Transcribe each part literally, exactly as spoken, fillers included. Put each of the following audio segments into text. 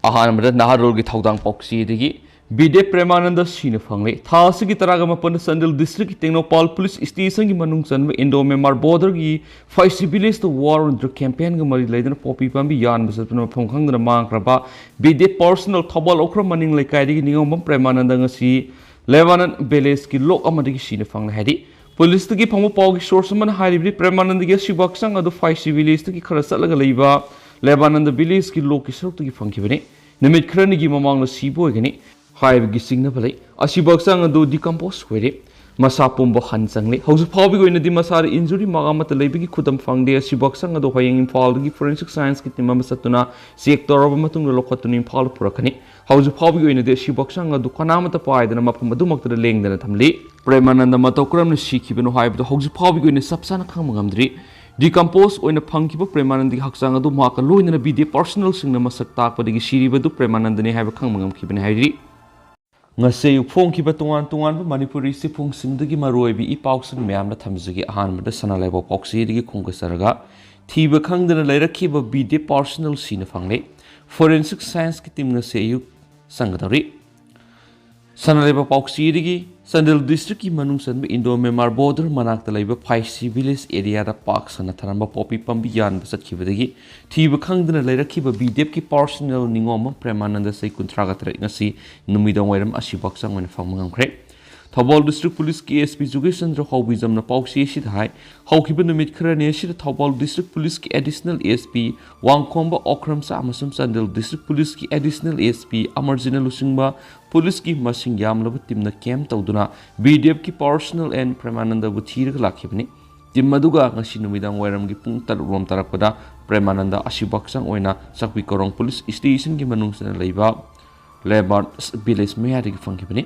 ꯑꯍꯥꯟꯕꯗ ꯅꯍꯥꯔꯣꯜꯒꯤ ꯊꯧꯗꯥꯡ ꯄꯥꯎꯆꯦꯗꯒꯤ ꯕꯤꯗꯦꯞ ꯄ꯭ꯔꯦꯃꯥꯅꯟꯗ ꯁꯤꯅ ꯐꯪꯂꯦ꯫ ꯊꯥ ꯑꯁꯤꯒꯤ ꯇꯔꯥꯒ ꯃꯥꯄꯟꯗ ꯆꯥꯟꯗꯦꯜ ꯗꯤꯁꯇ꯭ꯔꯤꯛꯀꯤ ꯇꯦꯡꯅꯧꯄꯥꯜ ꯄꯨꯂꯤꯁ ꯁ꯭ꯇꯦꯁꯟꯒꯤ ꯃꯅꯨꯡ ꯆꯟꯕ ꯏꯟꯗꯣ ꯃ꯭ꯌꯥꯟꯃꯥꯔ ꯕꯣꯔꯗꯔꯒꯤ ꯐꯥꯏꯁꯤ ꯚꯤꯂꯦꯖꯇ ꯋꯥꯔ ꯑꯣꯟ ꯗ꯭ꯔꯒ ꯀꯦꯝꯄꯦꯟꯒ ꯃꯔꯤ ꯂꯩꯅꯅ ꯄꯣꯄꯤ ꯄꯥꯝꯕꯤ ꯌꯥꯟꯕ ꯆꯠꯇꯨꯅ ꯃꯐꯝ ꯈꯪꯗꯅ ꯃꯥꯡꯈ꯭ꯔꯕ ꯕꯤꯗꯦꯞ ꯄꯥꯔꯁꯅꯦꯜ ꯊꯧꯕꯥꯜ ꯑꯣꯀ꯭ꯔꯝ ꯃꯅꯤꯡ ꯂꯩꯀꯥꯏꯗꯒꯤ ꯅꯤꯉꯣꯝꯕꯝ ꯄ꯭ꯔꯦꯃꯥꯅꯟꯗ ꯉꯁꯤ ꯂꯦꯕꯥꯅꯟ ꯚꯤꯂꯦꯖꯀꯤ ꯂꯣꯛ ꯑꯃꯗꯒꯤ ꯁꯤꯅ ꯐꯪꯂꯦ ꯍꯥꯏꯔꯤ꯫ ꯄꯨꯂꯤꯁꯇꯒꯤ ꯐꯪꯕ ꯄꯥꯎꯒꯤ ꯁꯣꯔꯁ ꯑꯃꯅ ꯍꯥꯏꯔꯤꯕꯗꯤ ꯄ꯭ꯔꯦꯃꯥꯅꯟꯗꯒꯤ ꯑꯁꯤꯕ ꯍꯛꯆꯥꯡ ꯑꯗꯨ ꯐꯥꯏꯁꯤ ꯚꯤꯂꯦꯖꯇꯒꯤ ꯈꯔ ꯆꯠꯂꯒ ꯂꯩꯕ ꯂꯦꯕꯥꯅꯟꯗ ꯚꯤꯂꯦꯖꯀꯤ ꯂꯣꯛꯀꯤ ꯁꯔꯨꯛꯇꯒꯤ ꯐꯪꯈꯤꯕꯅꯤ꯫ ꯅꯨꯃꯤꯠ ꯈꯔꯅꯤꯒꯤ ꯃꯃꯥꯡꯗ ꯁꯤꯕ ꯑꯣꯏꯒꯅꯤ ꯍꯥꯏꯕꯒꯤ ꯆꯤꯡꯅꯕ ꯂꯩ꯫ ꯑꯁꯤꯕ ꯍꯛꯆꯥꯡ ꯑꯗꯨ ꯗꯤꯀꯝꯄꯣꯁ ꯑꯣꯏꯔꯦ꯫ ꯃꯁꯥ ꯄꯨꯝꯕ ꯍꯟ ꯆꯪꯂꯦ꯫ ꯍꯧꯖꯤꯛ ꯐꯥꯎꯕꯒꯤ ꯑꯣꯏꯅꯗꯤ ꯃꯁꯥꯗ ꯏꯟꯖꯨꯔꯤ ꯃꯥꯔꯛ ꯑꯃꯠꯇ ꯂꯩꯕꯒꯤ ꯈꯨꯗꯝ ꯐꯪꯗꯦ꯫ ꯑꯁꯤꯕ ꯍꯛꯆꯥꯡ ꯑꯗꯨ ꯍꯌꯦꯡ ꯏꯝꯐꯥꯜꯗꯒꯤ ꯐꯣꯔꯦꯟꯁꯤꯛ ꯁꯥꯏꯟꯁꯀꯤ ꯇꯤꯝ ꯑꯃ ꯆꯠꯇꯨꯅ ꯆꯦꯛ ꯇꯧꯔꯕ ꯃꯇꯨꯡꯗ ꯂꯧꯈꯠꯇꯨꯅ ꯏꯝꯐꯥꯜꯗ ꯄꯨꯔꯛꯀꯅꯤ꯫ ꯍꯧꯖꯤꯛ ꯐꯥꯎꯕꯒꯤ ꯑꯣꯏꯅꯗꯤ ꯑꯁꯤꯕ ꯍꯛꯆꯥꯡ ꯑꯗꯨ ꯀꯅꯥꯃꯠꯇ ꯄꯥꯏꯗꯅ ꯃꯐꯝ ꯑꯗꯨꯃꯛꯇꯗ ꯂꯦꯡꯗꯅ ꯊꯝꯂꯤ꯫ ꯄ꯭ꯔꯦꯃꯥꯅꯟꯗ ꯃꯇꯧ ꯀꯔꯝꯅ ꯁꯤꯈꯤꯕꯅꯣ ꯍꯥꯏꯕꯗꯨ ꯍꯧꯖꯤꯛ ꯐꯥꯎꯕꯒꯤ ꯑꯣꯏꯅ ꯆꯞ ꯆꯥꯅ ꯈꯪꯕ ꯉꯝꯗ꯭ꯔꯤ꯫ ꯗꯤꯀꯝꯄꯣꯁ ꯑꯣꯏꯅ ꯐꯪꯈꯤꯕ ꯄ꯭ꯔꯦꯃꯥꯅꯟꯗꯒꯤ ꯍꯛꯆꯥꯡ ꯑꯗꯨ ꯃꯍꯥꯛꯀ ꯂꯣꯏꯅꯅ ꯕꯤꯗꯦꯞ ꯄꯥꯔꯁꯅꯦꯜꯁꯤꯡꯅ ꯃꯁꯛ ꯇꯥꯛꯄꯗꯒꯤ ꯁꯤꯔꯤꯕꯗꯨ ꯄ꯭ꯔꯦꯃꯥꯅꯟꯗꯅꯤ ꯍꯥꯏꯕ ꯈꯪꯕ ꯉꯝꯈꯤꯕꯅꯤ ꯍꯥꯏꯔꯤ꯫ ꯉꯁꯤ ꯑꯌꯨꯛ ꯐꯣꯡꯈꯤꯕ ꯇꯣꯉꯥꯟ ꯇꯣꯉꯥꯟꯕ ꯃꯅꯤꯄꯨꯔꯤ ꯆꯦꯐꯣꯡꯁꯤꯡꯗꯒꯤ ꯃꯔꯨꯑꯣꯏꯕ ꯏ ꯄꯥꯎꯁꯤꯡ ꯃꯌꯥꯝꯅ ꯊꯝꯖꯒꯦ꯫ ꯑꯍꯥꯟꯕꯗ ꯁꯅꯥ ꯂꯩꯕꯥꯛ ꯄꯥꯎꯆꯦꯗꯒꯤ ꯈꯣꯡꯗꯥꯖꯔꯒ ꯊꯤꯕ ꯈꯪꯗꯅ ꯂꯩꯔꯛꯈꯤꯕ ꯕꯤꯗꯦꯞ ꯄꯥꯔꯁꯅꯦꯜ ꯁꯤꯅ ꯐꯪꯂꯦ꯫ ꯐꯣꯔꯦꯟꯁꯤꯛ ꯁꯥꯏꯟꯁꯀꯤ ꯇꯤꯝ ꯉꯁꯤ ꯑꯌꯨꯛ ꯆꯪꯒꯗꯧꯔꯤ꯫ ꯁꯅꯥ ꯂꯩꯕꯥꯛ ꯄꯥꯎꯆꯦꯗꯒꯤ ꯆꯥꯟꯗꯦꯜ ꯗꯤꯁꯇ꯭ꯔꯤꯛꯀꯤ ꯃꯅꯨꯡ ꯆꯟꯕ ꯏꯟꯗꯣ ꯃ꯭ꯌꯥꯟꯃꯥꯔ ꯕꯣꯔꯗꯔ ꯃꯅꯥꯛꯇ ꯂꯩꯕ ꯐꯥꯏꯁꯤ ꯚꯤꯂꯦꯖ ꯑꯦꯔꯤꯌꯥꯗ ꯄꯥꯛ ꯁꯟꯅ ꯊꯅꯝꯕ ꯄꯣꯄꯤ ꯄꯥꯝꯕꯤ ꯌꯥꯟꯕ ꯆꯠꯈꯤꯕꯗꯒꯤ ꯊꯤꯕ ꯈꯪꯗꯅ ꯂꯩꯔꯛꯈꯤꯕ ꯕꯤꯗꯦꯞꯀꯤ ꯄꯥꯔꯁꯅꯦꯜ ꯅꯤꯉꯣꯝꯕꯝ ꯄ꯭ꯔꯦꯃꯥꯅꯟꯗ ꯆꯍꯤ ꯀꯨꯟꯊ꯭ꯔꯥꯒ ꯇꯔꯦꯠ ꯉꯁꯤ ꯅꯨꯃꯤꯗꯥꯡ ꯋꯥꯏꯔꯝ ꯑꯁꯤꯕ ꯍꯛꯆꯥꯡ ꯑꯣꯏꯅ ꯐꯪꯕ ꯉꯝꯈ꯭ꯔꯦ꯫ ꯊꯧꯕꯥꯜ ꯗꯤꯁꯇ꯭ꯔꯤꯛ ꯄꯨꯂꯤꯁꯀꯤ ꯑꯦꯁ ꯄꯤ ꯖꯨꯒꯦꯁ ꯆꯟꯗ꯭ꯔ ꯍꯥꯎꯕꯤꯖꯝꯅ ꯄꯥꯎꯆꯦ ꯑꯁꯤꯗ ꯍꯥꯏ, ꯍꯧꯈꯤꯕ ꯅꯨꯃꯤꯠ ꯈꯔꯅꯤ ꯑꯁꯤꯗ ꯊꯧꯕꯥꯜ ꯗꯤꯁꯇ꯭ꯔꯤꯛ ꯄꯨꯂꯤꯁꯀꯤ ꯑꯦꯗꯤꯁꯅꯦꯜ ꯑꯦꯁ ꯄꯤ ꯋꯥꯡꯈꯣꯝꯕ ꯑꯣꯀ꯭ꯔꯝꯆꯥ ꯑꯃꯁꯨꯡ ꯆꯥꯟꯗꯦꯜ ꯗꯤꯁꯇ꯭ꯔꯤꯛ ꯄꯨꯂꯤꯁꯀꯤ ꯑꯦꯗꯤꯁꯅꯦꯜ ꯑꯦꯁ ꯄꯤ ꯑꯃꯔꯖꯤꯠꯅ ꯂꯨꯆꯤꯡꯕ ꯄꯨꯂꯤꯁꯀꯤ ꯃꯁꯤꯡ ꯌꯥꯝꯂꯕ ꯇꯤꯝꯅ ꯀꯦꯝ ꯇꯧꯗꯨꯅ ꯕꯤꯗꯦꯞꯀꯤ ꯄꯥꯔꯁꯅꯦꯜ ꯑꯦꯟ ꯄ꯭ꯔꯦꯃꯥꯅꯟꯗꯕꯨ ꯊꯤꯔꯒ ꯂꯥꯛꯈꯤꯕꯅꯤ꯫ ꯇꯤꯝ ꯑꯗꯨꯒ ꯉꯁꯤ ꯅꯨꯃꯤꯗꯥꯡ ꯋꯥꯏꯔꯝꯒꯤ ꯄꯨꯡ ꯇꯔꯨꯛ ꯔꯣꯝ ꯇꯥꯔꯛꯄꯗ ꯄ꯭ꯔꯦꯃꯥꯅꯟꯗ ꯑꯁꯤꯕ ꯍꯛꯆꯥꯡ ꯑꯣꯏꯅ ꯆꯥꯛꯄꯤ ꯀꯣꯔꯣꯡ ꯄꯨꯂꯤꯁ ꯁ꯭ꯇꯦꯁꯟꯒꯤ ꯃꯅꯨꯡꯗ ꯂꯩꯕ ꯂꯦꯕꯥꯔꯠ ꯚꯤꯂꯦꯖ ꯃꯌꯥꯗꯒꯤ ꯐꯪꯈꯤꯕꯅꯤ꯫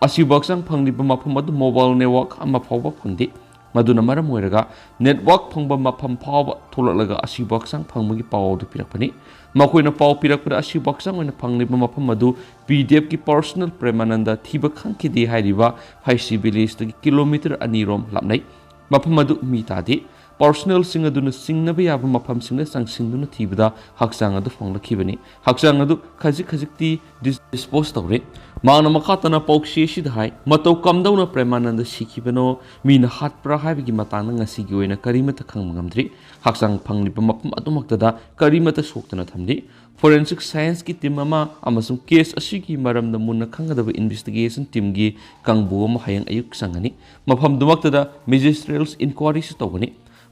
ꯑꯁꯤꯕ ꯍꯛꯆꯥꯡ ꯐꯪꯂꯤꯕ ꯃꯐꯝ ꯑꯗꯨ ꯃꯣꯕꯥꯏꯜ ꯅꯦꯠꯋꯥꯛ ꯑꯃ ꯐꯥꯎꯕ ꯐꯪꯗꯦ꯫ ꯃꯗꯨꯅ ꯃꯔꯝ ꯑꯣꯏꯔꯒ ꯅꯦꯠꯋꯥꯛ ꯐꯪꯕ ꯃꯐꯝ ꯐꯥꯎꯕ ꯊꯣꯛꯂꯛꯂꯒ ꯑꯁꯤꯕ ꯍꯛꯆꯥꯡ ꯐꯪꯕꯒꯤ ꯄꯥꯎ ꯑꯗꯨ ꯄꯤꯔꯛꯄꯅꯤ꯫ ꯃꯈꯣꯏꯅ ꯄꯥꯎ ꯄꯤꯔꯛꯄꯗ ꯑꯁꯤꯕ ꯍꯛꯆꯥꯡ ꯑꯣꯏꯅ ꯐꯪꯂꯤꯕ ꯃꯐꯝ ꯑꯗꯨ ꯕꯤꯗꯦꯞꯀꯤ ꯄꯥꯔꯁꯅꯦꯜ ꯄ꯭ꯔꯦꯃꯥꯅꯟꯗ ꯊꯤꯕ ꯈꯪꯈꯤꯗꯦ ꯍꯥꯏꯔꯤꯕ ꯐꯥꯏꯁꯤ ꯚꯤꯂꯦꯖꯇꯒꯤ ꯀꯤꯂꯣꯃꯤꯇꯔ ꯑꯅꯤꯔꯣꯝ ꯂꯥꯞꯅꯩ꯫ ꯃꯐꯝ ꯑꯗꯨ ꯃꯤ ꯇꯥꯗꯦ꯫ ꯄꯥꯔꯁꯣꯅꯦꯜꯁꯤꯡ ꯑꯗꯨꯅ ꯆꯤꯡꯅꯕ ꯌꯥꯕ ꯃꯐꯝꯁꯤꯡꯗ ꯆꯪꯁꯤꯟꯗꯨꯅ ꯊꯤꯕꯗ ꯍꯛꯆꯥꯡ ꯑꯗꯨ ꯐꯪꯂꯛꯈꯤꯕꯅꯤ꯫ ꯍꯛꯆꯥꯡ ꯑꯗꯨ ꯈꯖꯤꯛ ꯈꯖꯤꯛꯇꯤ ꯗꯤꯁꯄꯣꯖ ꯇꯧꯔꯦ꯫ ꯃꯍꯥꯛꯅ ꯃꯈꯥ ꯇꯥꯅ ꯄꯥꯎꯆꯦ ꯑꯁꯤꯗ ꯍꯥꯏ, "ꯃꯇꯧ ꯀꯝꯗꯧꯅ ꯄ꯭ꯔꯦꯃꯥꯅꯟꯗ ꯁꯤꯈꯤꯕꯅꯣ, ꯃꯤꯅ ꯍꯥꯠꯄ꯭ꯔꯥ ꯍꯥꯏꯕꯒꯤ ꯃꯇꯥꯡꯗ ꯉꯁꯤꯒꯤ ꯑꯣꯏꯅ ꯀꯔꯤꯃꯠꯇ ꯈꯪꯕ ꯉꯝꯗ꯭ꯔꯤ꯫ ꯍꯛꯆꯥꯡ ꯐꯪꯂꯤꯕ ꯃꯐꯝ ꯑꯗꯨꯃꯛꯇꯗ ꯀꯔꯤꯃꯠꯇ ꯁꯣꯛꯇꯅ ꯊꯝꯂꯤ꯫ ꯐꯣꯔꯦꯟꯁꯤꯛ ꯁꯥꯏꯟꯁꯀꯤ ꯇꯤꯝ ꯑꯃ ꯑꯃꯁꯨꯡ ꯀꯦꯁ ꯑꯁꯤꯒꯤ ꯃꯔꯝꯗ ꯃꯨꯟꯅ ꯈꯪꯒꯗꯕ ꯏꯟꯚꯦꯁꯇꯤꯒꯦꯁꯟ ꯇꯤꯝꯒꯤ ꯀꯥꯡꯕꯨ ꯑꯃ ꯍꯌꯦꯡ ꯑꯌꯨꯛ ꯆꯪꯒꯅꯤ꯫ ꯃꯐꯝꯗꯨꯃꯛꯇꯗ ꯃꯦꯖꯤꯁꯇ꯭ꯔꯦꯜꯁ ꯏꯟꯀ꯭ꯋꯥꯔꯤꯁꯨ ꯇꯧꯒꯅꯤ꯫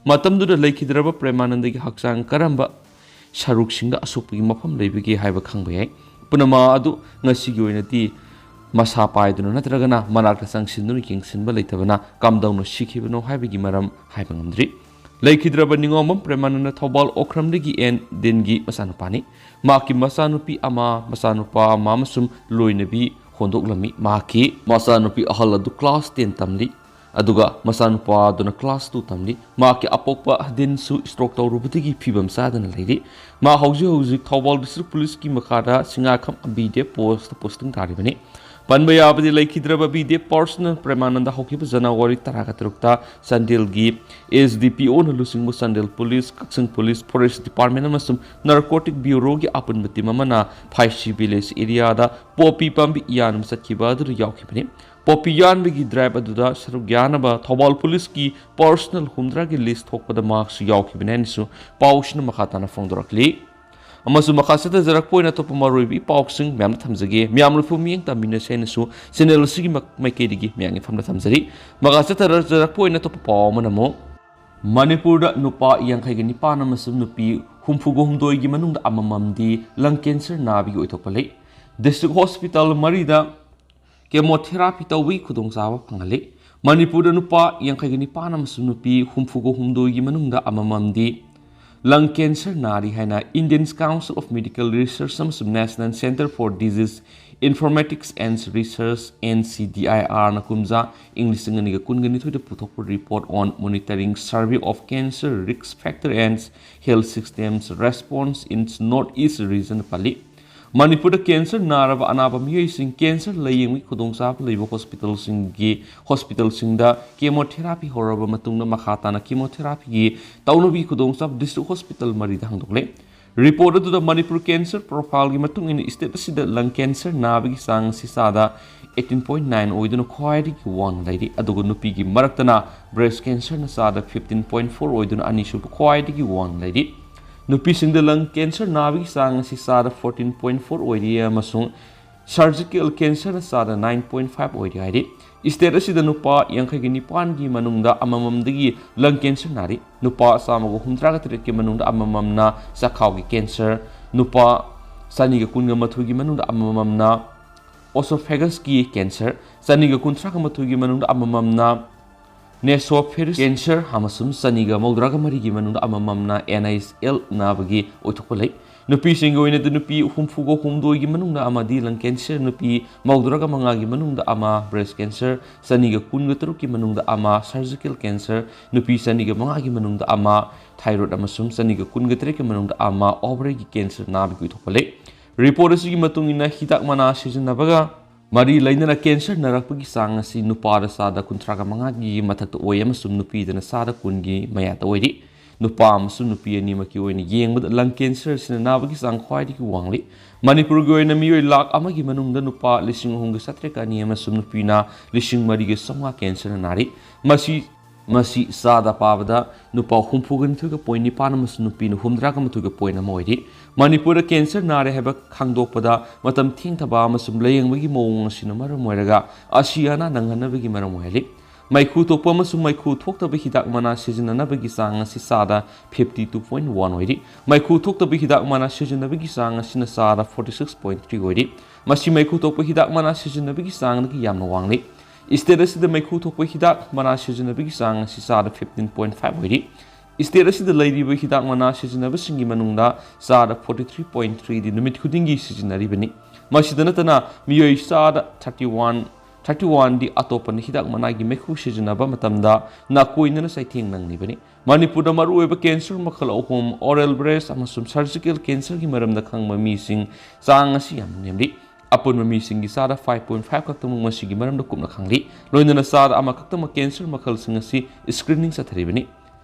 ꯃꯇꯝꯗꯨꯗ ꯂꯩꯈꯤꯗ꯭ꯔꯕ ꯄ꯭ꯔꯦꯃꯥꯅꯟꯗꯒꯤ ꯍꯛꯆꯥꯡ ꯀꯔꯝꯕ ꯁꯔꯨꯛꯁꯤꯡꯗ ꯑꯁꯣꯛꯄꯒꯤ ꯃꯐꯝ ꯂꯩꯕꯒꯦ ꯍꯥꯏꯕ ꯈꯪꯕ ꯌꯥꯏ꯫ ꯄꯨꯝꯅꯃꯛ ꯑꯗꯨ ꯉꯁꯤꯒꯤ ꯑꯣꯏꯅꯗꯤ ꯃꯁꯥ ꯄꯥꯏꯗꯨꯅ ꯅꯠꯇ꯭ꯔꯒꯅ ꯃꯅꯥꯛꯇ ꯆꯪꯁꯤꯟꯗꯨꯅ ꯌꯦꯡꯁꯤꯟꯕ ꯂꯩꯇꯕꯅ ꯀꯝꯗꯧꯅ ꯁꯤꯈꯤꯕꯅꯣ ꯍꯥꯏꯕꯒꯤ ꯃꯔꯝ ꯍꯥꯏꯕ ꯉꯝꯗ꯭ꯔꯤ꯫ ꯂꯩꯈꯤꯗ꯭ꯔꯕ ꯅꯤꯉꯣꯝꯕꯝ ꯄ꯭ꯔꯦꯃꯥꯅꯟꯗ ꯊꯧꯕꯥꯜ ꯑꯣꯀ꯭ꯔꯝꯗꯒꯤ ꯑꯦꯟ ꯗꯤꯟꯒꯤ ꯃꯆꯥꯅꯨꯄꯥꯅꯤ꯫ ꯃꯍꯥꯛꯀꯤ ꯃꯆꯥꯅꯨꯄꯤ ꯑꯃ, ꯃꯆꯥꯅꯨꯄꯥ ꯑꯃ ꯑꯃꯁꯨꯡ ꯂꯣꯏꯅꯕꯤ ꯍꯣꯟꯗꯣꯛꯂꯝꯃꯤ꯫ ꯃꯍꯥꯛꯀꯤ ꯃꯆꯥꯅꯨꯄꯤ ꯑꯍꯜ ꯑꯗꯨ ꯀ꯭ꯂꯥꯁ ꯇꯦꯟ ꯇꯝꯂꯤ, ꯑꯗꯨꯒ ꯃꯆꯥꯅꯨꯄꯥ ꯑꯗꯨꯅ ꯀ꯭ꯂꯥꯁ ꯇꯨ ꯇꯝꯂꯤ꯫ ꯃꯍꯥꯛꯀꯤ ꯑꯄꯣꯛꯄ ꯗꯤꯟꯁꯨ ꯁ꯭ꯇ꯭ꯔꯣꯛ ꯇꯧꯔꯨꯕꯗꯒꯤ ꯐꯤꯕꯝ ꯆꯥꯗꯅ ꯂꯩꯔꯤ꯫ ꯃꯍꯥꯛ ꯍꯧꯖꯤꯛ ꯍꯧꯖꯤꯛ ꯊꯧꯕꯥꯜ ꯗꯤꯁꯇ꯭ꯔꯤꯛ ꯄꯨꯂꯤꯁꯀꯤ ꯃꯈꯥꯗ ꯁꯤꯡꯉꯥꯈꯝ B D F post posting ꯇꯥꯔꯤꯕꯅꯤ꯫ ꯄꯟꯕ ꯌꯥꯕꯗꯤ, ꯂꯩꯈꯤꯗ꯭ꯔꯕ ꯕꯤ ꯗꯤ ꯑꯦꯐ ꯄꯥꯔꯁꯣꯅꯦꯜ ꯄ꯭ꯔꯦꯃꯥꯅꯟꯗ ꯍꯧꯈꯤꯕ ꯖꯅꯋꯥꯔꯤ ꯇꯔꯥꯒ ꯇꯔꯨꯛꯇ ꯆꯥꯟꯗꯦꯜꯒꯤ ꯑꯦꯁ ꯗꯤ ꯄꯤ ꯑꯣꯅ ꯂꯨꯆꯤꯡꯕ ꯆꯥꯟꯗꯦꯜ ꯄꯨꯂꯤꯁ, ꯀꯛꯆꯤꯡ ꯄꯨꯂꯤꯁ, ꯐꯣꯔꯦꯁ ꯗꯤꯄꯥꯔꯠꯃꯦꯟ ꯑꯃꯁꯨꯡ ꯅꯥꯔꯀꯣꯇꯤꯛ ꯕ꯭ꯌꯨꯔꯣꯒꯤ ꯑꯄꯨꯟꯕ ꯇꯤꯝ ꯑꯃꯅ ꯐꯥꯏꯁꯤ ꯚꯤꯂꯦꯖ ꯑꯦꯔꯤꯌꯥꯗ ꯄꯣꯄꯤ ꯄꯥꯝꯕꯤ ꯌꯥꯟꯕ ꯆꯠꯈꯤꯕ ꯑꯗꯨꯗ ꯌꯥꯎꯈꯤꯕꯅꯤ꯫ ꯄꯣꯄꯤ ꯌꯥꯟꯕꯒꯤ ꯗ꯭ꯔꯥꯏꯚ ꯑꯗꯨꯗ ꯁꯔꯨꯛ ꯌꯥꯅꯕ ꯊꯧꯕꯥꯜ ꯄꯨꯂꯤꯁꯀꯤ ꯄꯥꯔꯁꯣꯅꯦꯜ ꯍꯨꯝꯗ꯭ꯔꯥꯒꯤ ꯂꯤꯁ ꯊꯣꯛꯄꯗ ꯃꯍꯥꯛꯁꯨ ꯌꯥꯎꯈꯤꯕꯅꯤ ꯍꯥꯏꯅꯁꯨ ꯄꯥꯎꯁꯤꯅ ꯃꯈꯥ ꯇꯥꯅ ꯐꯣꯡꯗꯣꯔꯛꯂꯤ꯫ ꯑꯃꯁꯨꯡ ꯃꯈꯥ ꯆꯠꯊꯖꯔꯛꯄ ꯑꯣꯏꯅ ꯑꯇꯣꯞꯄ ꯃꯔꯨꯑꯣꯏꯕ ꯏ ꯄꯥꯎꯁꯤꯡ ꯃꯌꯥꯝꯗ ꯊꯝꯖꯒꯦ꯫ ꯃꯤꯌꯥꯝ ꯂꯣꯏꯐꯨ ꯃꯤꯠꯌꯦꯡ ꯇꯝꯃꯤꯟꯅꯁꯦ ꯍꯥꯏꯅꯁꯨ ꯆꯦꯅꯦꯜ ꯑꯁꯤꯒꯤ ꯃ-, ꯃꯥꯏꯀꯩꯗꯒꯤ ꯃꯌꯥꯝꯒꯤ ꯐꯝꯗ ꯊꯝꯖꯔꯤ꯫ ꯃꯈꯥ ꯆꯠꯊꯖꯔꯛꯄ ꯑꯣꯏꯅ ꯑꯇꯣꯞꯄ ꯄꯥꯎ ꯑꯃꯅ ꯑꯃꯨꯛ, ꯃꯅꯤꯄꯨꯔꯗ ꯅꯨꯄꯥ ꯌꯥꯡꯈꯩꯒ ꯅꯤꯄꯥꯟ ꯑꯃꯁꯨꯡ ꯅꯨꯄꯤ ꯍꯨꯝꯐꯨꯒ ꯍꯨꯝꯗꯣꯏꯒꯤ ꯃꯅꯨꯡꯗ ꯑꯃꯃꯝꯗꯤ ꯂꯪ ꯀꯦꯟꯁꯔ ꯅꯥꯕꯒꯤ ꯑꯣꯏꯊꯣꯛꯄ ꯂꯩ꯫ ꯗꯤꯁꯇ꯭ꯔꯤꯛ ꯍꯣꯁꯄꯤꯇꯥꯜ ꯃꯔꯤꯗ ꯀꯦꯃꯣꯊꯦꯔꯥꯄꯤ ꯇꯧꯕꯒꯤ ꯈꯨꯗꯣꯡꯆꯥꯕ ꯐꯪꯍꯜꯂꯤ꯫ ꯃꯅꯤꯄꯨꯔꯗ ꯅꯨꯄꯥ ꯌꯥꯡꯈꯩꯒ ꯅꯤꯄꯥꯟ ꯑꯃꯁꯨꯡ ꯅꯨꯄꯤ ꯍꯨꯝꯐꯨꯒ ꯍꯨꯝꯗꯣꯏꯒꯤ ꯃꯅꯨꯡꯗ ꯑꯃꯃꯝꯗꯤ ꯂꯪ ꯀꯦꯟꯁꯔ ꯅꯥꯔꯤ ꯍꯥꯏꯅ Indian Council of Medical Research ꯑꯃꯁꯨꯡ National Centre for Disease Informatics and Research, N C D I ꯑꯥꯔꯅ ꯀꯨꯝꯖꯥ ꯏꯪ ꯂꯤꯁꯤꯡ ꯑꯅꯤꯒ ꯀꯨꯟꯒ ꯅꯤꯊꯣꯏꯗ ꯄꯨꯊꯣꯛꯄ Report on Monitoring Survey of Cancer Risk Factor and Health Systems Response in North East Region ꯄꯜꯂꯤ꯫ ꯃꯅꯤꯄꯨꯔꯗ cancer ꯅꯥꯔꯕ ꯑꯅꯥꯕ ꯃꯤꯑꯣꯏꯁꯤꯡ ꯀꯦꯟꯁꯔ ꯂꯥꯌꯦꯡꯕꯒꯤ ꯈꯨꯗꯣꯡꯆꯥꯕ ꯂꯩꯕ ꯍꯣꯁꯄꯤꯇꯥꯜꯁꯤꯡꯒꯤ ꯍꯣꯁꯄꯤꯇꯥꯜꯁꯤꯡꯗ ꯀꯦꯃꯣꯊꯦꯔꯥꯄꯤ ꯍꯧꯔꯕ ꯃꯇꯨꯡꯗ ꯃꯈꯥ ꯇꯥꯅ ꯀꯦꯃꯣꯊꯦꯔꯥꯄꯤꯒꯤ ꯇꯧꯅꯕꯒꯤ ꯈꯨꯗꯣꯡꯆꯥꯕ ꯗꯤꯁꯇ꯭ꯔꯤꯛ ꯍꯣꯁꯄꯤꯇꯥꯜ ꯃꯔꯤꯗ ꯍꯥꯡꯗꯣꯛꯂꯦ꯫ ꯔꯤꯄꯣꯔꯠ ꯑꯗꯨꯗ ꯃꯅꯤꯄꯨꯔ ꯀꯦꯟꯁꯔ ꯄ꯭ꯔꯣꯐꯥꯏꯜꯒꯤ ꯃꯇꯨꯡ ꯏꯟꯅ ꯁ꯭ꯇꯦꯠ ꯑꯁꯤꯗ ꯂꯪ ꯀꯦꯟꯁꯔ ꯅꯥꯕꯒꯤ ꯆꯥꯡ ꯑꯁꯤ ꯆꯥꯗ eighteen point nine ꯑꯣꯏꯗꯨꯅ ꯈ꯭ꯋꯥꯏꯗꯒꯤ ꯋꯥꯡꯅ ꯂꯩꯔꯤ꯫ ꯑꯗꯨꯒ ꯅꯨꯄꯤꯒꯤ ꯃꯔꯛꯇꯅ ꯕ꯭ꯔꯦꯁ ꯀꯦꯟꯁꯔꯅ ꯆꯥꯗ fifteen point four ꯑꯣꯏꯗꯨꯅ ꯑꯅꯤꯁꯨꯕ ꯈ꯭ꯋꯥꯏꯗꯒꯤ ꯋꯥꯡꯅ ꯂꯩꯔꯤ꯫ ꯅꯨꯄꯤꯁꯤꯡꯗ ꯂꯪ ꯀꯦꯟꯁꯔ ꯅꯥꯕꯒꯤ ꯆꯥꯡ ꯑꯁꯤ ꯆꯥꯗ fourteen point four ꯑꯣꯏꯔꯤ ꯑꯃꯁꯨꯡ ꯁꯔꯖꯤꯀꯦꯜ ꯀꯦꯟꯁꯔꯅ ꯆꯥꯗ nine point five ꯑꯣꯏꯔꯤ ꯍꯥꯏꯔꯤ꯫ ꯁ꯭ꯇꯦꯠ ꯑꯁꯤꯗ ꯅꯨꯄꯥ ꯌꯥꯡꯈꯩꯒ ꯅꯤꯄꯥꯟꯒꯤ ꯃꯅꯨꯡꯗ ꯑꯃꯃꯝꯗꯒꯤ ꯂꯪ ꯀꯦꯟꯁꯔ ꯅꯥꯔꯤ꯫ ꯅꯨꯄꯥ ꯆꯥꯝꯃꯒ ꯍꯨꯝꯗ꯭ꯔꯥꯒ ꯇꯔꯦꯠꯀꯤ ꯃꯅꯨꯡꯗ ꯑꯃꯃꯝꯅ ꯆꯈꯥꯎꯒꯤ ꯀꯦꯟꯁꯔ, ꯅꯨꯄꯥ ꯆꯅꯤꯒ ꯀꯨꯟꯒ ꯃꯥꯊꯣꯏꯒꯤ ꯃꯅꯨꯡꯗ ꯑꯃꯃꯝꯅ ꯑꯣꯁꯣꯐꯦꯒꯁꯀꯤ ꯀꯦꯟꯁꯔ, ꯆꯅꯤꯒ ꯀꯨꯟꯊ꯭ꯔꯥꯒ ꯃꯥꯊꯣꯏꯒꯤ ꯃꯅꯨꯡꯗ ꯑꯃꯃꯝꯅ ꯅꯦꯁꯣꯐꯦꯔꯤꯁ ꯀꯦꯟꯁꯔ ꯑꯃꯁꯨꯡ ꯆꯅꯤꯒ ꯃꯧꯗ꯭ꯔꯥꯒ ꯃꯔꯤꯒꯤ ꯃꯅꯨꯡꯗ ꯑꯃꯃꯝꯅ N H L ꯅꯥꯕꯒꯤ ꯑꯣꯏꯊꯣꯛꯄ ꯂꯩ꯫ ꯅꯨꯄꯤꯁꯤꯡꯒꯤ ꯑꯣꯏꯅꯗꯤ ꯅꯨꯄꯤ ꯍꯨꯝꯐꯨꯒ ꯍꯨꯝꯗꯣꯏꯒꯤ ꯃꯅꯨꯡꯗ ꯑꯃꯗꯤ ꯂꯪ ꯀꯦꯟꯁꯔ, ꯅꯨꯄꯤ ꯃꯧꯗ꯭ꯔꯥꯒ ꯃꯉꯥꯒꯤ ꯃꯅꯨꯡꯗ ꯑꯃ ꯕ꯭ꯔꯦꯁ ꯀꯦꯟꯁꯔ, ꯆꯅꯤꯒ ꯀꯨꯟꯒ ꯇꯔꯨꯛꯀꯤ ꯃꯅꯨꯡꯗ ꯑꯃ ꯁꯔꯖꯤꯀꯦꯜ ꯀꯦꯟꯁꯔ, ꯅꯨꯄꯤ ꯆꯅꯤꯒ ꯃꯉꯥꯒꯤ ꯃꯅꯨꯡꯗ ꯑꯃ ꯊꯥꯏꯔꯣꯏꯗ ꯑꯃꯁꯨꯡ ꯆꯅꯤꯒ ꯀꯨꯟꯒ ꯇꯔꯦꯠꯀꯤ ꯃꯅꯨꯡꯗ ꯑꯃ ꯑꯣꯚꯔꯤꯒꯤ ꯀꯦꯟꯁꯔ ꯅꯥꯕꯒꯤ ꯑꯣꯏꯊꯣꯛꯄ ꯂꯩ꯫ ꯔꯤꯄꯣꯔꯠ ꯑꯁꯤꯒꯤ ꯃꯇꯨꯡ ꯏꯟꯅ ꯍꯤꯗꯥꯛ ꯃꯅꯥ ꯁꯤꯖꯤꯟꯅꯕꯒ ꯃꯔꯤ ꯂꯩꯅꯅ ꯀꯦꯟꯁꯔ ꯅꯥꯔꯛꯄꯒꯤ ꯆꯥꯡ ꯑꯁꯤ ꯅꯨꯄꯥꯗ ꯆꯥꯗ ꯀꯨꯟꯊ꯭ꯔꯥꯒ ꯃꯉꯥꯒꯤ ꯃꯊꯛꯇ ꯑꯣꯏ ꯑꯃꯁꯨꯡ ꯅꯨꯄꯤꯗꯅ ꯆꯥꯗ ꯀꯨꯟꯒꯤ ꯃꯌꯥꯗ ꯑꯣꯏꯔꯤ꯫ ꯅꯨꯄꯥ ꯑꯃꯁꯨꯡ ꯅꯨꯄꯤ ꯑꯅꯤꯃꯛꯀꯤ ꯑꯣꯏꯅ ꯌꯦꯡꯕꯗ ꯂꯪ ꯀꯦꯟꯁꯔ ꯑꯁꯤꯅ ꯅꯥꯕꯒꯤ ꯆꯥꯡ ꯈ꯭ꯋꯥꯏꯗꯒꯤ ꯋꯥꯡꯂꯤ꯫ ꯃꯅꯤꯄꯨꯔꯒꯤ ꯑꯣꯏꯅ ꯃꯤꯑꯣꯏ ꯂꯥꯈ ꯑꯃꯒꯤ ꯃꯅꯨꯡꯗ ꯅꯨꯄꯥ ꯂꯤꯁꯤꯡ ꯑꯍꯨꯝꯒ ꯆꯥꯇ꯭ꯔꯦꯠꯀ ꯑꯅꯤ ꯑꯃꯁꯨꯡ ꯅꯨꯄꯤꯅ ꯂꯤꯁꯤꯡ ꯃꯔꯤꯒ ꯆꯥꯝꯃꯉꯥ ꯀꯦꯟꯁꯔꯅ ꯅꯥꯔꯤ꯫ ꯃꯁꯤ, ꯃꯁꯤ ꯆꯥꯗ ꯄꯥꯕꯗ ꯅꯨꯄꯥ ꯍꯨꯝꯐꯨꯒ ꯅꯤꯊꯣꯏꯒ point ꯅꯤꯄꯥꯟ ꯑꯃꯁꯨꯡ ꯅꯨꯄꯤꯅ ꯍꯨꯝꯗ꯭ꯔꯥꯒ ꯃꯥꯊꯣꯏꯒ point ꯑꯃ ꯑꯣꯏꯔꯤ꯫ ꯃꯅꯤꯄꯨꯔꯗ ꯀꯦꯟꯁꯔ ꯅꯥꯔꯦ ꯍꯥꯏꯕ ꯈꯪꯗꯣꯛꯄꯗ ꯃꯇꯝ ꯊꯦꯡꯊꯕ ꯑꯃꯁꯨꯡ ꯂꯥꯌꯦꯡꯕꯒꯤ ꯃꯑꯣꯡ ꯑꯁꯤꯅ ꯃꯔꯝ ꯑꯣꯏꯔꯒ ꯑꯁꯤ ꯑꯅꯥ ꯅꯪꯍꯟꯅꯕꯒꯤ ꯃꯔꯝ ꯑꯣꯏꯍꯜꯂꯤ꯫ ꯃꯩꯈꯨ ꯊꯣꯛꯄ ꯑꯃꯁꯨꯡ ꯃꯩꯈꯨ ꯊꯣꯛꯇꯕ ꯍꯤꯗꯥꯛ ꯃꯅꯥ ꯁꯤꯖꯤꯟꯅꯅꯕꯒꯤ ꯆꯥꯡ ꯑꯁꯤ ꯆꯥꯗ fifty two point one ꯑꯣꯏꯔꯤ꯫ ꯃꯩꯈꯨ ꯊꯣꯛꯇꯕ ꯍꯤꯗꯥꯛ ꯃꯅꯥ ꯁꯤꯖꯤꯟꯅꯕꯒꯤ ꯆꯥꯡ ꯑꯁꯤꯅ ꯆꯥꯗ forty six point three ꯑꯣꯏꯔꯤ꯫ ꯃꯁꯤ ꯃꯩꯈꯨ ꯊꯣꯛꯄ ꯍꯤꯗꯥꯛ ꯃꯅꯥ ꯁꯤꯖꯤꯟꯅꯕꯒꯤ ꯆꯥꯡꯗꯒꯤ ꯌꯥꯝꯅ ꯋꯥꯡꯂꯤ꯫ ꯁ꯭ꯇꯦꯠ ꯑꯁꯤꯗ ꯃꯩꯈꯨ ꯊꯣꯛꯄ ꯍꯤꯗꯥꯛ ꯃꯅꯥ ꯁꯤꯖꯤꯟꯅꯕꯒꯤ ꯆꯥꯡ ꯑꯁꯤ ꯆꯥꯗ fifteen point five ꯑꯣꯏꯔꯤ꯫ ꯁ꯭ꯇꯦꯠ ꯑꯁꯤꯗ ꯂꯩꯔꯤꯕ ꯍꯤꯗꯥꯛ ꯃꯅꯥ ꯁꯤꯖꯤꯟꯅꯕꯁꯤꯡꯒꯤ ꯃꯅꯨꯡꯗ ꯆꯥꯗ forty three point three ꯗꯤ ꯅꯨꯃꯤꯠ ꯈꯨꯗꯤꯡꯒꯤ ꯁꯤꯖꯤꯟꯅꯔꯤꯕꯅꯤ꯫ ꯃꯁꯤꯗ ꯅꯠꯇꯅ ꯃꯤꯑꯣꯏ ꯆꯥꯗ thirty one ꯊꯥꯔꯇꯤ ꯋꯥꯟꯗꯤ ꯑꯇꯣꯞꯄꯅ ꯍꯤꯗꯥꯛ ꯃꯅꯥꯒꯤ ꯃꯩꯈꯨ ꯁꯤꯖꯤꯟꯅꯕ ꯃꯇꯝꯗ ꯅꯥꯀꯣꯏꯅꯅ ꯆꯩꯊꯦꯡ ꯅꯪꯂꯤꯕꯅꯤ꯫ ꯃꯅꯤꯄꯨꯔꯗ ꯃꯔꯨꯑꯣꯏꯕ cancer ꯃꯈꯜ ꯑꯍꯨꯝ, oral breast ꯑꯃꯁꯨꯡ surgical cancerꯒꯤ ꯃꯔꯝꯗ ꯈꯪꯕ ꯃꯤꯁꯤꯡ ꯆꯥꯡ ꯑꯁꯤ ꯌꯥꯝꯅ ꯅꯦꯝꯂꯤ꯫ ꯑꯄꯨꯟꯕ ꯃꯤꯁꯤꯡꯒꯤ ꯆꯥꯗ five point five ꯈꯛꯇꯃꯛ ꯃꯁꯤꯒꯤ ꯃꯔꯝꯗ ꯀꯨꯞꯅ ꯈꯪꯂꯤ꯫ ꯂꯣꯏꯅꯅ ꯆꯥꯗ ꯑꯃꯈꯛꯇꯃꯛ cancer ꯃꯈꯜꯁꯤꯡ ꯑꯁꯤ screening ꯆꯠꯊꯔꯤꯕꯅꯤ꯫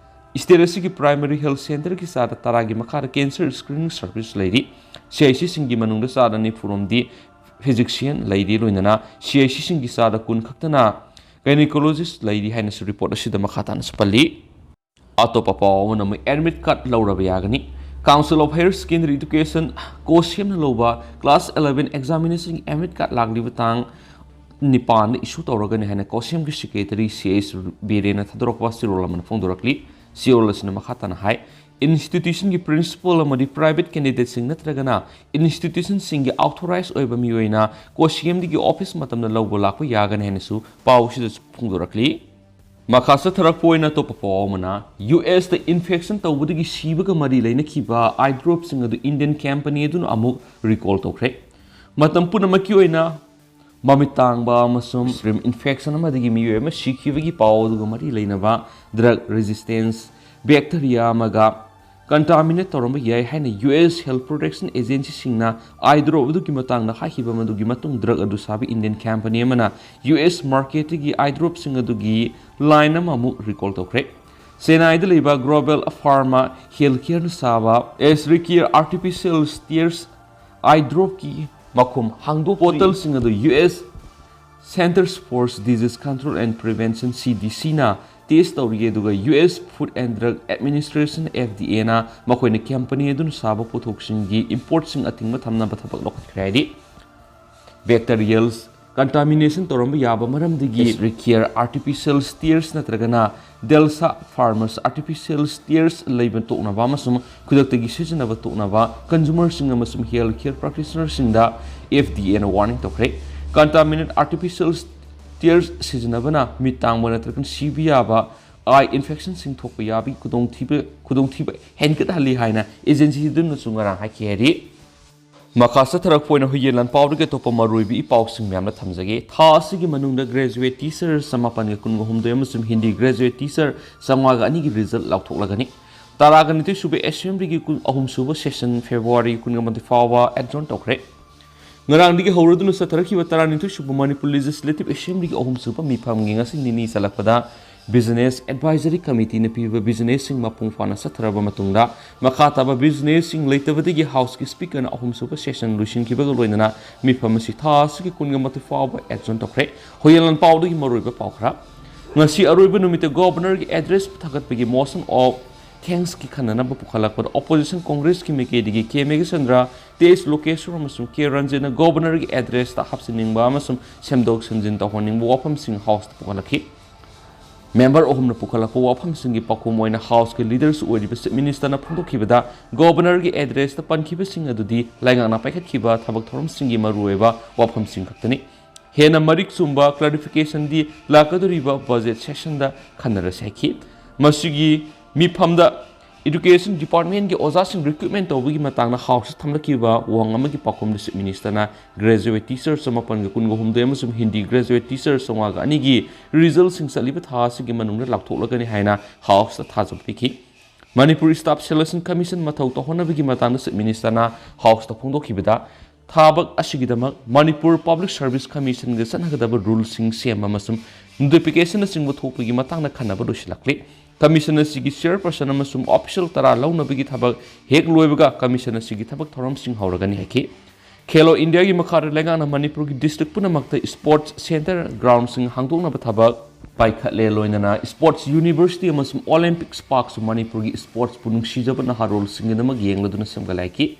State ꯑꯁꯤꯒꯤ primary health centreꯒꯤ ꯆꯥꯗ ꯇꯔꯥꯒꯤ ꯃꯈꯥꯗ cancer screening service ꯂꯩꯔꯤ꯫ CICꯁꯤꯡꯒꯤ ꯃꯅꯨꯡꯗ ꯆꯥꯗ ꯅꯤꯐꯨꯔꯣꯝꯗꯤ physician ꯂꯩꯔꯤ, ꯂꯣꯏꯅꯅ CICꯁꯤꯡꯒꯤ ꯆꯥꯗ ꯀꯨꯟ ꯈꯛꯇꯅ gynecologist ꯂꯩꯔꯤ ꯍꯥꯏꯅꯁꯨ report ꯑꯁꯤꯗ ꯃꯈꯥ ꯇꯥꯅꯁꯨ ꯄꯜꯂꯤ꯫ ꯑꯇꯣꯞꯄ ꯄꯥꯎ ꯑꯃꯅ ꯑꯃꯨꯛ admit card ꯂꯧꯔꯕ ꯌꯥꯒꯅꯤ꯫ Council of Higher Secondary Education, COHSEMꯅ ꯂꯧꯕ class eleven examination admit card ꯂꯥꯛꯂꯤꯕ ꯇꯥꯡ ꯅꯤꯄꯥꯟꯗ issue ꯇꯧꯔꯒꯅꯤ ꯍꯥꯏꯅ COHSEMꯒꯤ secretary ꯁꯤ ꯑꯩꯆ ꯕꯤꯔꯦꯟꯅ ꯊꯥꯗꯣꯔꯛꯄ ꯆꯦꯔꯣꯜ ꯑꯃꯅ ꯐꯣꯡꯗꯣꯔꯛꯂꯤ꯫ ꯆꯦꯔꯣꯜ ꯑꯁꯤꯅ ꯃꯈꯥ ꯇꯥꯅ ꯍꯥꯏ, institutionꯒꯤ principal ꯑꯃꯗꯤ private candidateꯁꯤꯡ ꯅꯠꯇ꯭ꯔꯒꯅ institutionꯁꯤꯡꯒꯤ authorized ꯑꯣꯏꯕ ꯃꯤꯑꯣꯏꯅ COHSEMꯗꯒꯤ office ꯃꯇꯝꯗ ꯂꯧꯕ ꯂꯥꯛꯄ ꯌꯥꯒꯅꯤ ꯍꯥꯏꯅꯁꯨ ꯄꯥꯎ ꯑꯁꯤꯗꯁꯨ ꯐꯣꯡꯗꯣꯔꯛꯂꯤ꯫ ꯃꯈꯥ ꯆꯠꯊꯔꯛꯄ ꯑꯣꯏꯅ ꯑꯇꯣꯞꯄ ꯄꯥꯎ ꯑꯃꯅ, ꯌꯨ ꯑꯦꯁꯇ infection ꯇꯧꯕꯗꯒꯤ ꯁꯤꯕꯒ ꯃꯔꯤ ꯂꯩꯅꯈꯤꯕ eye dropꯁꯤꯡ ꯑꯗꯨ Indian company ꯑꯗꯨꯅ ꯑꯃꯨꯛ recall ꯇꯧꯈ꯭ꯔꯦ꯫ ꯃꯇꯝ ꯄꯨꯝꯅꯃꯛꯀꯤ ꯑꯣꯏꯅ ꯃꯃꯤꯠ ꯇꯥꯡꯕ ꯑꯃꯁꯨꯡ stream infection ꯑꯃꯗꯒꯤ ꯃꯤꯑꯣꯏ ꯑꯃ ꯁꯤꯈꯤꯕꯒꯤ ꯄꯥꯎ ꯑꯗꯨꯒ ꯃꯔꯤ ꯂꯩꯅꯕ drug resistance bacteria ꯑꯃꯒ contaminate ꯇꯧꯔꯝꯕ ꯌꯥꯏ ꯍꯥꯏꯅ ꯌꯨ ꯑꯦꯁ health protection agencyꯁꯤꯡꯅ eye drop ꯑꯗꯨꯒꯤ ꯃꯇꯥꯡꯗ ꯍꯥꯏꯈꯤꯕ ꯃꯗꯨꯒꯤ ꯃꯇꯨꯡ drug ꯑꯗꯨ ꯁꯥꯕ Indian company ꯑꯃꯅ ꯌꯨ ꯑꯦꯁ marketꯇꯒꯤ eye dropꯁꯤꯡ ꯑꯗꯨꯒꯤ line ꯑꯃꯃꯨꯛ recall ꯇꯧꯈ꯭ꯔꯦ꯫ ꯆꯦꯟꯅꯥꯏꯗ ꯂꯩꯕ Global Pharma Healthcareꯅ ꯁꯥꯕ Escherichia artificial tears eye dropꯀꯤ ꯃꯈꯨꯝ ꯍꯥꯡꯗꯣꯛ bottleꯁꯤꯡ ꯑꯗꯨ U S Centers for Disease Control and Prevention, ꯁꯤ ꯗꯤ ꯁꯤꯅ test ꯇꯧꯔꯤ, ꯑꯗꯨꯒ U S Food and Drug Administration, F D Aꯅ ꯃꯈꯣꯏꯅ company ꯑꯗꯨꯅ ꯁꯥꯕ ꯄꯣꯠꯊꯣꯛꯁꯤꯡꯒꯤ importꯁꯤꯡ ꯑꯊꯤꯡꯕ ꯊꯝꯅꯕ ꯊꯕꯛ ꯂꯧꯈꯠꯈ꯭ꯔꯦ ꯍꯥꯏꯔꯤ꯫ Bacterial contamination ꯇꯧꯔꯝꯕ ꯌꯥꯕ ꯃꯔꯝꯗꯒꯤ Escherichia artificial tears ꯅꯠꯇ꯭ꯔꯒꯅ Delsa Farmers artificial tears ꯂꯩꯕ ꯇꯣꯛꯅꯕ ꯑꯃꯁꯨꯡ ꯈꯨꯗꯛꯇꯒꯤ ꯁꯤꯖꯤꯟꯅꯕ ꯇꯣꯛꯅꯕ consumerꯁꯤꯡ ꯑꯃꯁꯨꯡ healthcare practitionerꯁꯤꯡꯗ F D Aꯅ warning ꯇꯧꯈ꯭ꯔꯦ꯫ Contaminate artificial tears ꯁꯤꯖꯤꯟꯅꯕꯅ ꯃꯤꯠ ꯇꯥꯡꯕ ꯅꯠꯇ꯭ꯔꯒꯅ ꯁꯤꯕ ꯌꯥꯕ eye infectionꯁꯤꯡ ꯊꯣꯛꯄ ꯌꯥꯕꯒꯤ ꯈꯨꯗꯣꯡꯊꯤꯕ, ꯈꯨꯗꯣꯡꯊꯤꯕ ꯍꯦꯟꯒꯠꯍꯜꯂꯤ ꯍꯥꯏꯅ agencyꯗꯨꯅꯁꯨ ꯉꯔꯥꯡ ꯍꯥꯏꯈꯤ ꯍꯥꯏꯔꯤ꯫ ꯃꯈꯥ ꯆꯠꯊꯔꯛꯄ ꯑꯣꯏꯅ ꯍꯨꯏꯌꯦꯟ ꯂꯥꯟꯄꯥꯎꯗꯒꯤ ꯑꯇꯣꯞꯄ ꯃꯔꯨꯑꯣꯏꯕ ꯏ ꯄꯥꯎꯁꯤꯡ ꯃꯌꯥꯝꯅ ꯊꯝꯖꯒꯦ꯫ ꯊꯥ ꯑꯁꯤꯒꯤ ꯃꯅꯨꯡꯗ graduate teacher ꯆꯃꯥꯄꯟꯒ ꯀꯨꯟꯒ ꯍꯨꯝꯗꯣꯏ ꯑꯃꯁꯨꯡ ꯍꯤꯟꯗꯤ graduate teacher ꯆꯥꯝꯃꯉꯥꯒ ꯑꯅꯤꯒꯤ result ꯂꯥꯎꯊꯣꯛꯂꯒꯅꯤ꯫ ꯇꯔꯥꯒ ꯅꯤꯊꯣꯏ ꯁꯨꯕ assemblyꯒꯤ ꯀꯨꯟ ꯑꯍꯨꯝ ꯁꯨꯕ session February ꯀꯨꯟꯒ ꯃꯥꯊꯣꯏ ꯐꯥꯎꯕ adjourn ꯇꯧꯈ꯭ꯔꯦ꯫ ꯉꯔꯥꯡꯗꯒꯤ ꯍꯧꯔꯗꯨꯅ ꯆꯠꯊꯔꯛꯈꯤꯕ ꯇꯔꯥꯅꯤꯊꯣꯏ ꯁꯨꯕ ꯃꯅꯤꯄꯨꯔ Legislative Assemblyꯒꯤ ꯑꯍꯨꯝꯁꯨꯕ ꯃꯤꯐꯝꯒꯤ ꯉꯁꯤ ꯅꯤꯅꯤ ꯆꯠꯂꯛꯄꯗ Business Advisory Committeeꯅ ꯄꯤꯕ businessꯁꯤꯡ ꯃꯄꯨꯡ ꯐꯥꯅ ꯆꯠꯊꯔꯕ ꯃꯇꯨꯡꯗ, ꯃꯈꯥ ꯇꯥꯕ businessꯁꯤꯡ ꯂꯩꯇꯕꯗꯒꯤ Houseꯀꯤ Speakerꯅ ꯑꯍꯨꯝꯁꯨꯕ session ꯂꯣꯏꯁꯤꯟꯈꯤꯕꯒ ꯂꯣꯏꯅꯅ ꯃꯤꯐꯝ ꯑꯁꯤ ꯊꯥ ꯑꯁꯤꯒꯤ ꯀꯨꯟꯒ ꯃꯥꯊꯣꯏ ꯐꯥꯎꯕ adjourn ꯇꯧꯈ꯭ꯔꯦ꯫ ꯍꯨꯏꯌꯦꯟ ꯂꯥꯟꯄꯥꯎꯗꯒꯤ ꯃꯔꯨꯑꯣꯏꯕ ꯄꯥꯎ ꯈꯔ꯫ ꯉꯁꯤ ꯑꯔꯣꯏꯕ ꯅꯨꯃꯤꯠꯇ Governorꯒꯤ address ꯄꯨꯊꯥꯒꯠꯄꯒꯤ motion of thanksꯀꯤ ꯈꯟꯅꯅꯕ ꯄꯨꯈꯠꯂꯛꯄꯗ opposition Congressꯀꯤ ꯃꯥꯏꯀꯩꯗꯒꯤ ꯀꯦ ꯃꯦꯘꯆꯟꯗ꯭ꯔ, ꯇꯦꯖ ꯂꯣꯀꯦꯁ꯭ꯋꯔ ꯑꯃꯁꯨꯡ ꯀꯦ ꯔꯟꯖꯟꯅ Governorꯒꯤ addressꯇ ꯍꯥꯞꯆꯤꯟꯅꯤꯡꯕ ꯑꯃꯁꯨꯡ ꯁꯦꯝꯗꯣꯛ ꯁꯦꯝꯖꯤꯟ ꯇꯧꯍꯟꯅꯤꯡꯕ ꯋꯥꯐꯝꯁꯤꯡ Houseꯇ ꯄꯨꯈꯠꯂꯛꯈꯤ꯫ Member ꯑꯍꯨꯝꯅ ꯄꯨꯈꯠꯂꯛꯄ ꯋꯥꯐꯝꯁꯤꯡꯒꯤ ꯄꯥꯎꯈꯨꯝ ꯑꯣꯏꯅ Houseꯀꯤ leaderꯁꯨ ꯑꯣꯏꯔꯤꯕ Chief Ministerꯅ ꯐꯣꯡꯗꯣꯛꯈꯤꯕꯗ, Governorꯒꯤ addressꯇ ꯄꯟꯈꯤꯕꯁꯤꯡ ꯑꯗꯨꯗꯤ ꯂꯩꯉꯥꯛꯅ ꯄꯥꯏꯈꯠꯈꯤꯕ ꯊꯕꯛ ꯊꯧꯔꯝꯁꯤꯡꯒꯤ ꯃꯔꯨꯑꯣꯏꯕ ꯋꯥꯐꯝꯁꯤꯡ ꯈꯛꯇꯅꯤ꯫ ꯍꯦꯟꯅ ꯃꯔꯤꯛ ꯆꯨꯝꯕ clarificationꯗꯤ ꯂꯥꯛꯀꯗꯧꯔꯤꯕ budget sessionꯗ ꯈꯟꯅꯔꯁꯤ ꯍꯥꯏꯈꯤ꯫ ꯃꯁꯤꯒꯤ ꯃꯤꯐꯝꯗ Education Departmentꯀꯤ ꯑꯣꯖꯥꯁꯤꯡ recruitment ꯇꯧꯕꯒꯤ ꯃꯇꯥꯡꯗ Houseꯇ ꯊꯝꯂꯛꯈꯤꯕ ꯋꯥꯍꯪ ꯑꯃꯒꯤ ꯄꯥꯎꯈꯨꯝꯗ Chief Ministerꯅ graduate teacher ꯆꯃꯥꯄꯟꯒ ꯀꯨꯟꯒ ꯍꯨꯝꯗꯣꯏ ꯑꯃꯁꯨꯡ ꯍꯤꯟꯗꯤ graduate teacher ꯆꯥꯝꯃꯉꯥꯒ ꯑꯅꯤꯒꯤ resultꯁꯤꯡ ꯆꯠꯂꯤꯕ ꯊꯥ ꯑꯁꯤꯒꯤ ꯃꯅꯨꯡꯗ ꯂꯥꯎꯊꯣꯛꯂꯒꯅꯤ ꯍꯥꯏꯅ Houseꯇ ꯊꯥꯖꯕ ꯄꯤꯈꯤ꯫ ꯃꯅꯤꯄꯨꯔ Staff Selection Commission ꯃꯊꯧ ꯇꯧꯍꯟꯅꯕꯒꯤ ꯃꯇꯥꯡꯗ Chief Ministerꯅ Houseꯇ ꯐꯣꯡꯗꯣꯛꯈꯤꯕꯗ, ꯊꯕꯛ ꯑꯁꯤꯒꯤꯗꯃꯛ ꯃꯅꯤꯄꯨꯔ Public Service Commissionꯒ ꯆꯠꯅꯒꯗꯕ ruleꯁꯤꯡ ꯁꯦꯝꯕ ꯑꯃꯁꯨꯡ notificationꯅꯆꯤꯡꯕ ꯊꯣꯛꯄꯒꯤ ꯃꯇꯥꯡꯗ ꯈꯟꯅꯕ ꯂꯣꯏꯁꯤꯜꯂꯛꯂꯤ꯫ Commission ꯑꯁꯤꯒꯤ chairperson ꯑꯃꯁꯨꯡ official ꯇꯔꯥ ꯂꯧꯅꯕꯒꯤ ꯊꯕꯛ ꯍꯦꯛ ꯂꯣꯏꯕꯒ Commission ꯑꯁꯤꯒꯤ ꯊꯕꯛ ꯊꯧꯔꯝꯁꯤꯡ ꯍꯧꯔꯒꯅꯤ ꯍꯥꯏꯈꯤ꯫ Khelo Indiaꯒꯤ ꯃꯈꯥꯗ ꯂꯩꯉꯥꯛꯅ ꯃꯅꯤꯄꯨꯔꯒꯤ district ꯄꯨꯝꯅꯃꯛꯇ sports centre, groundꯁꯤꯡ ꯍꯥꯡꯗꯣꯛꯅꯕ ꯊꯕꯛ ꯄꯥꯏꯈꯠꯂꯦ, ꯂꯣꯏꯅꯅ sports university ꯑꯃꯁꯨꯡ Olympics Parkꯁꯨ ꯃꯅꯤꯄꯨꯔꯒꯤ sportsꯄꯨ ꯅꯨꯡꯁꯤꯖꯕ ꯅꯍꯥꯔꯣꯜꯁꯤꯡꯒꯤꯗꯃꯛ ꯌꯦꯡꯂꯗꯨꯅ ꯁꯦꯝꯒꯠꯂꯛꯈꯤ꯫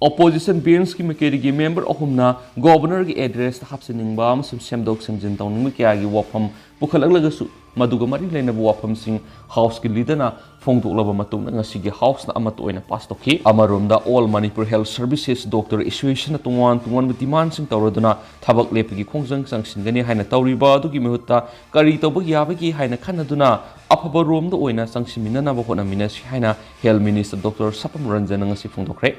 Opposition benchꯀꯤ ꯃꯥꯏꯀꯩꯗꯒꯤ member ꯑꯍꯨꯝꯅ Governorꯒꯤ addressꯇ ꯍꯥꯞꯆꯤꯟꯅꯤꯡꯕ ꯑꯃꯁꯨꯡ ꯁꯦꯝꯗꯣꯛ ꯁꯦꯝꯖꯤꯟ ꯇꯧꯅꯤꯡꯕ ꯀꯌꯥꯒꯤ ꯋꯥꯐꯝ ꯄꯨꯈꯠꯂꯛꯂꯒꯁꯨ, ꯃꯗꯨꯒ ꯃꯔꯤ ꯂꯩꯅꯕ ꯋꯥꯐꯝꯁꯤꯡ Houseꯀꯤ leaderꯅ ꯐꯣꯡꯗꯣꯛꯂꯕ ꯃꯇꯨꯡꯗ ꯉꯁꯤꯒꯤ Houseꯅ ꯑꯃꯠꯇ ꯑꯣꯏꯅ pass ꯇꯧꯈꯤ꯫ ꯑꯃꯔꯣꯝꯗ, All Manipur Health Services Doctor Associationꯅ ꯇꯣꯉꯥꯟ ꯇꯣꯉꯥꯟꯕ demandꯁꯤꯡ ꯇꯧꯔꯗꯨꯅ ꯊꯕꯛ ꯂꯦꯞꯄꯒꯤ ꯈꯣꯡꯖꯪ ꯆꯪꯁꯤꯟꯒꯅꯤ ꯍꯥꯏꯅ ꯇꯧꯔꯤꯕ ꯑꯗꯨꯒꯤ ꯃꯍꯨꯠꯇ ꯀꯔꯤ ꯇꯧꯕ ꯌꯥꯕꯒꯦ ꯍꯥꯏꯅ ꯈꯟꯅꯗꯨꯅ ꯑꯐꯕ ꯔꯣꯝꯗ ꯑꯣꯏꯅ ꯆꯪꯁꯤꯟꯃꯤꯟꯅꯅꯕ ꯍꯣꯠꯅꯃꯤꯟꯅꯁꯤ ꯍꯥꯏꯅ Health Minister Doctor ꯁꯄꯝ ꯔꯟꯖꯟꯅ ꯉꯁꯤ ꯐꯣꯡꯗꯣꯛꯈ꯭ꯔꯦ꯫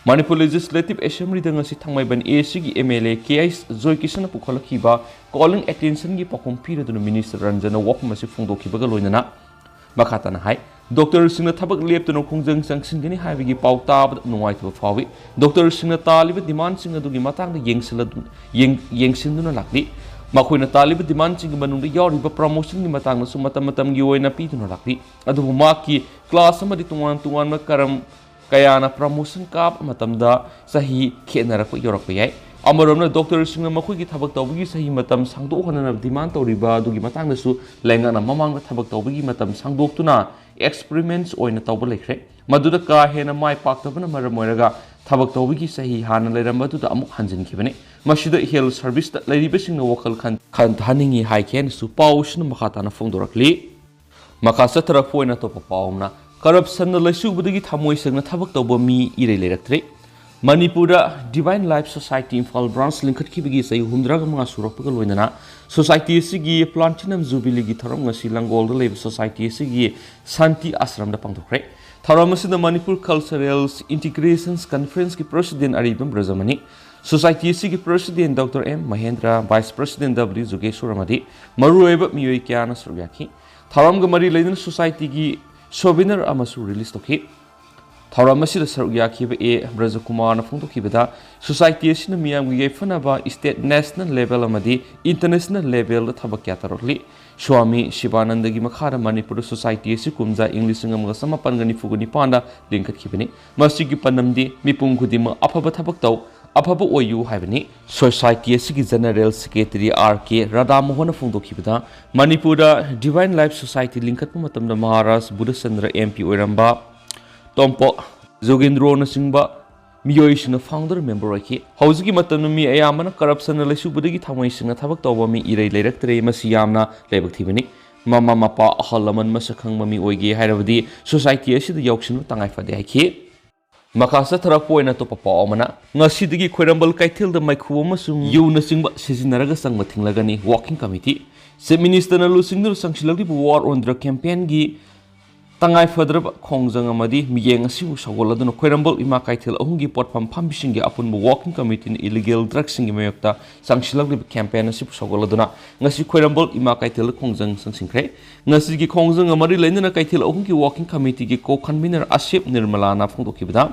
ꯃꯅꯤꯄꯨꯔ ꯂꯦꯖꯤꯁꯂꯦꯇꯤꯚ ꯑꯦꯁꯦꯝꯕ꯭ꯂꯤꯗ ꯉꯁꯤ ꯊꯥꯡꯃꯩꯕꯟ ꯑꯦ ꯁꯤꯒꯤ M L A K H ꯖꯣꯏꯀꯤꯁꯟꯅ ꯄꯨꯈꯠꯂꯛꯈꯤꯕ ꯀꯣꯂꯤꯡ ꯑꯦꯇꯦꯟꯁꯟꯒꯤ ꯄꯥꯎꯈꯨꯝ ꯄꯤꯔꯗꯨꯅ ꯃꯤꯅꯤꯁꯇꯔ ꯔꯟꯖꯟꯅ ꯋꯥꯐꯝ ꯑꯁꯤ ꯐꯣꯡꯗꯣꯛꯈꯤꯕꯒ ꯂꯣꯏꯅꯅ ꯃꯈꯥ ꯇꯥꯅ ꯍꯥꯏ, ꯗꯣꯛꯇꯔꯁꯤꯡꯅ ꯊꯕꯛ ꯂꯦꯞꯇꯨꯅ ꯈꯣꯡꯖꯪ ꯆꯪꯁꯤꯟꯒꯅꯤ ꯍꯥꯏꯕꯒꯤ ꯄꯥꯎ ꯇꯥꯕꯗ ꯅꯨꯡꯉꯥꯏꯇꯕ ꯐꯥꯎꯏ꯫ ꯗꯣꯛꯇꯔꯁꯤꯡꯅ ꯇꯥꯜꯂꯤꯕ ꯗꯤꯃꯥꯟꯁꯤꯡ ꯑꯗꯨꯒꯤ ꯃꯇꯥꯡꯗ ꯌꯦꯡꯁꯤꯜꯂꯗꯨ-, ꯌꯦꯡ-, ꯌꯦꯡꯁꯤꯟꯗꯨꯅ ꯂꯥꯛꯂꯤ꯫ ꯃꯈꯣꯏꯅ ꯇꯥꯜꯂꯤꯕ ꯗꯤꯃꯥꯟꯁꯤꯡꯒꯤ ꯃꯅꯨꯡꯗ ꯌꯥꯎꯔꯤꯕ ꯄ꯭ꯔꯃꯣꯁꯟꯒꯤ ꯃꯇꯥꯡꯗꯁꯨ ꯃꯇꯝ ꯃꯇꯝꯒꯤ ꯑꯣꯏꯅ ꯄꯤꯗꯨꯅ ꯂꯥꯛꯂꯤ꯫ ꯑꯗꯨꯕꯨ ꯃꯍꯥꯛꯀꯤ ꯀ꯭ꯂꯥꯁ ꯑꯃꯗꯤ ꯇꯣꯉꯥꯟ ꯇꯣꯉꯥꯟꯕ ꯀꯔꯝ ꯀꯌꯥꯅ ꯄ꯭ꯔꯃꯣꯁꯟ ꯀꯥꯞꯄ ꯃꯇꯝꯗ ꯆꯍꯤ ꯈꯦꯠꯅꯔꯛꯄ ꯌꯧꯔꯛꯄ ꯌꯥꯏ꯫ ꯑꯃꯔꯣꯝꯗ ꯗꯣꯛꯇꯔꯁꯤꯡꯅ ꯃꯈꯣꯏꯒꯤ ꯊꯕꯛ ꯇꯧꯕꯒꯤ ꯆꯍꯤ ꯃꯇꯝ ꯁꯥꯡꯗꯣꯛꯍꯟꯅꯅꯕ ꯗꯤꯃꯥꯟ ꯇꯧꯔꯤꯕ ꯑꯗꯨꯒꯤ ꯃꯇꯥꯡꯗꯁꯨ ꯂꯩꯉꯥꯛꯅ ꯃꯃꯥꯡꯗ ꯊꯕꯛ ꯇꯧꯕꯒꯤ ꯃꯇꯝ ꯁꯥꯡꯗꯣꯛꯇꯨꯅ ꯑꯦꯛꯁꯄꯔꯤꯃꯦꯟꯁ ꯑꯣꯏꯅ ꯇꯧꯕ ꯂꯩꯈ꯭ꯔꯦ꯫ ꯃꯗꯨꯗ ꯀꯥ ꯍꯦꯟꯅ ꯃꯥꯏ ꯄꯥꯛꯇꯕꯅ ꯃꯔꯝ ꯑꯣꯏꯔꯒ ꯊꯕꯛ ꯇꯧꯕꯒꯤ ꯆꯍꯤ ꯍꯥꯟꯅ ꯂꯩꯔꯝꯕ ꯑꯗꯨꯗ ꯑꯃꯨꯛ ꯍꯟꯖꯤꯟꯈꯤꯕꯅꯤ꯫ ꯃꯁꯤꯗ ꯍꯦꯜꯊ ꯁꯔꯚꯤꯁꯇ ꯂꯩꯔꯤꯕꯁꯤꯡꯅ ꯋꯥꯈꯜ ꯈꯟ-, ꯈꯟꯊꯍꯟꯅꯤꯡꯏ ꯍꯥꯏꯈꯤ ꯍꯥꯏꯅꯁꯨ ꯄꯥꯎꯁꯤꯅ ꯃꯈꯥ ꯇꯥꯅ ꯐꯣꯡꯗꯣꯔꯛꯂꯤ꯫ ꯃꯈꯥ ꯆꯠꯊꯔꯛꯄ ꯑꯣꯏꯅ ꯑꯇꯣꯞꯄ ꯄꯥꯎ ꯑꯃꯅ, ꯀꯔꯞꯁꯟꯅ ꯂꯩꯆꯨꯕꯗꯒꯤ ꯊꯃꯣꯏ ꯁꯦꯡꯅ ꯊꯕꯛ ꯇꯧꯕ ꯃꯤ ꯏꯔꯩ ꯂꯩꯔꯛꯇ꯭ꯔꯦ꯫ ꯃꯅꯤꯄꯨꯔꯗ divine life society Imphal branch ꯂꯤꯡꯈꯠꯈꯤꯕꯒꯤ ꯆꯍꯤ ꯍꯨꯝꯗ꯭ꯔꯥꯒ ꯃꯉꯥ ꯁꯨꯔꯛꯄꯒ ꯂꯣꯏꯅꯅ ꯁꯣꯁꯥꯏꯇꯤ ꯑꯁꯤꯒꯤ ꯄ꯭ꯂꯥꯇꯤꯅꯝ ꯖꯨꯕꯤꯂꯤꯒꯤ ꯊꯧꯔꯝ ꯉꯁꯤ ꯂꯥꯡꯒꯣꯜꯗ ꯂꯩꯕ ꯁꯣꯁꯥꯏꯇꯤ ꯑꯁꯤꯒꯤ ꯁꯥꯟꯇꯤ ꯑꯥꯁ꯭ꯔꯝꯗ ꯄꯥꯡꯊꯣꯛꯈ꯭ꯔꯦ꯫ ꯊꯧꯔꯝ ꯑꯁꯤꯗ ꯃꯅꯤꯄꯨꯔ ꯀꯜꯆꯔꯦꯜ ꯏꯟꯇꯤꯒ꯭ꯔꯦꯁꯟ ꯀꯟꯐꯔꯦꯟꯁꯀꯤ ꯄ꯭ꯔꯁꯤꯗꯦꯟ ꯑꯔꯤꯕꯝ ꯕ꯭ꯔꯖꯃꯅꯤ, ꯁꯣꯁꯥꯏꯇꯤ ꯑꯁꯤꯒꯤ president doctor M Mahendra, vice president W Jugeshor ꯑꯃꯗꯤ ꯃꯔꯨꯑꯣꯏꯕ ꯃꯤꯑꯣꯏ ꯀꯌꯥꯅ ꯁꯔꯨꯛ ꯌꯥꯈꯤ꯫ ꯊꯧꯔꯝꯒ ꯃꯔꯤ ꯂꯩꯅꯅ ꯁꯣꯁꯥꯏꯇꯤꯒꯤ ꯁꯣꯚꯦꯅꯔ ꯑꯃꯁꯨ ꯔꯤꯂꯤꯖ ꯇꯧꯈꯤ꯫ ꯊꯧꯔꯝ ꯑꯁꯤꯗ ꯁꯔꯨꯛ ꯌꯥꯈꯤꯕ ꯑꯦ ꯕ꯭ꯔꯖꯀꯨꯃꯥꯔꯅ ꯐꯣꯡꯗꯣꯛꯈꯤꯕꯗ, ꯁꯣꯁꯥꯏꯇꯤ ꯑꯁꯤꯅ ꯃꯤꯌꯥꯝꯒꯤ ꯌꯥꯏꯐꯅꯕ ꯁ꯭ꯇꯦꯠ, ꯅꯦꯁꯅꯦꯜ ꯂꯦꯚꯦꯜ ꯑꯃꯗꯤ ꯏꯟꯇꯔꯅꯦꯁꯅꯦꯜ ꯂꯦꯚꯦꯜꯗ ꯊꯕꯛ ꯀꯌꯥ ꯇꯧꯔꯛꯂꯤ꯫ ꯁ꯭ꯋꯥꯃꯤ ꯁꯤꯕꯥꯅꯟꯗꯒꯤ ꯃꯈꯥꯗ ꯃꯅꯤꯄꯨꯔꯗ ꯁꯣꯁꯥꯏꯇꯤ ꯑꯁꯤ ꯀꯨꯝꯖꯥ ꯏꯪ ꯂꯤꯁꯤꯡ ꯑꯃꯒ ꯆꯃꯥꯄꯟꯒ ꯅꯤꯐꯨꯒ ꯅꯤꯄꯥꯟꯗ ꯂꯤꯡꯈꯠꯈꯤꯕꯅꯤ꯫ ꯃꯁꯤꯒꯤ ꯄꯥꯟꯗꯝꯗꯤ ꯃꯤꯄꯨꯝ ꯈꯨꯗꯤꯡꯃꯛ ꯑꯐꯕ ꯊꯕꯛ ꯇꯧ, ꯑꯐꯕ ꯑꯣꯏꯌꯨ ꯍꯥꯏꯕꯅꯤ꯫ ꯁꯣꯁꯥꯏꯇꯤ ꯑꯁꯤꯒꯤ ꯖꯦꯅꯔꯦꯜ ꯁꯦꯀ꯭ꯔꯦꯇꯔꯤ ꯑꯥꯔ ꯀꯦ ꯔꯥꯙꯥꯃꯣꯍꯟꯅ ꯐꯣꯡꯗꯣꯛꯈꯤꯕꯗ, ꯃꯅꯤꯄꯨꯔꯗ ꯗꯤꯚꯥꯏꯟ ꯂꯥꯏꯐ ꯁꯣꯁꯥꯏꯇꯤ ꯂꯤꯡꯈꯠꯄ ꯃꯇꯝꯗ ꯃꯍꯥꯔꯥꯖ ꯕꯨꯙꯆꯟꯗ꯭ꯔ ꯑꯦꯝ ꯄꯤ ꯑꯣꯏꯔꯝꯕ, ꯇꯣꯝꯄꯣꯛ ꯖꯣꯒꯦꯟꯗ꯭ꯔꯣꯅꯆꯤꯡꯕ ꯃꯤꯑꯣꯏꯁꯤꯡꯅ ꯐꯥꯎꯟꯗꯔ ꯃꯦꯝꯕꯔ ꯑꯣꯏꯈꯤ꯫ ꯍꯧꯖꯤꯛꯀꯤ ꯃꯇꯝꯗ ꯃꯤ ꯑꯌꯥꯝꯕꯅ ꯀꯔꯞꯁꯟꯅ ꯂꯩꯆꯨꯕꯗꯒꯤ ꯊꯃꯣꯏ ꯁꯦꯡꯅ ꯊꯕꯛ ꯇꯧꯕ ꯃꯤ ꯏꯔꯩ ꯂꯩꯔꯛꯇ꯭ꯔꯦ꯫ ꯃꯁꯤ ꯌꯥꯝꯅ ꯂꯥꯏꯕꯛ ꯊꯤꯕꯅꯤ꯫ ꯃꯃꯥ ꯃꯄꯥ, ꯑꯍꯜ ꯂꯃꯟ, ꯃꯁꯛ ꯈꯪꯕ ꯃꯤ ꯑꯣꯏꯒꯦ ꯍꯥꯏꯔꯕꯗꯤ ꯁꯣꯁꯥꯏꯇꯤ ꯑꯁꯤꯗ ꯌꯥꯎꯁꯤꯟꯕ ꯇꯉꯥꯏ ꯐꯗꯦ ꯍꯥꯏꯈꯤ꯫ ꯃꯈꯥ ꯆꯠꯊꯔꯛꯄ ꯑꯣꯏꯅ ꯑꯇꯣꯞꯄ ꯄꯥꯎ ꯑꯃꯅ, ꯉꯁꯤꯗꯒꯤ ꯈ꯭ꯋꯥꯏꯔꯝꯕꯟ ꯀꯩꯊꯦꯜꯗ ꯃꯩꯈꯨ ꯑꯃꯁꯨꯡ ꯌꯨꯅꯆꯤꯡꯕ ꯁꯤꯖꯤꯟꯅꯔꯒ ꯆꯪꯕ ꯊꯤꯡꯂꯒꯅꯤ꯫ Working committee. ꯆꯤꯐ ꯃꯤꯅꯤꯁꯇꯔꯅ ꯂꯨꯆꯤꯡꯗꯨꯅ ꯆꯪꯁꯤꯜꯂꯛꯂꯤꯕ War on Drug campaignꯒꯤ ꯇꯉꯥꯏ ꯐꯗ꯭ꯔꯕ ꯈꯣꯡꯖꯪ ꯑꯃꯗꯤ ꯃꯤꯠꯌꯦꯡ ꯑꯁꯤꯕꯨ ꯁꯧꯒꯠꯂꯗꯨꯅ ꯈ꯭ꯋꯥꯏꯔꯝꯕꯟ ꯏꯃꯥ ꯀꯩꯊꯦꯜ ꯑꯍꯨꯝꯒꯤ ꯄꯣꯠꯐꯝ ꯐꯝꯕꯤꯁꯤꯡꯒꯤ ꯑꯄꯨꯟꯕ working committeeꯅ illegal drugꯁꯤꯡꯒꯤ ꯃꯥꯌꯣꯛꯇ ꯆꯪꯁꯤꯜꯂꯛꯂꯤꯕ campaign ꯑꯁꯤꯕꯨ ꯁꯧꯒꯠꯂꯗꯨꯅ ꯉꯁꯤ ꯈ꯭ꯋꯥꯏꯔꯝꯕꯟ ꯏꯃꯥ ꯀꯩꯊꯦꯜꯗ ꯈꯣꯡꯖꯪ ꯆꯪꯁꯤꯟꯈ꯭ꯔꯦ꯫ ꯉꯁꯤꯒꯤ ꯈꯣꯡꯖꯪꯒ ꯃꯔꯤ ꯂꯩꯅꯅ ꯀꯩꯊꯦꯜ ꯑꯍꯨꯝꯒꯤ working committeeꯒꯤ co-convener ꯑꯁꯤꯞ ꯅꯤꯔꯃꯂꯥꯅ ꯐꯣꯡꯗꯣꯛꯈꯤꯕꯗ,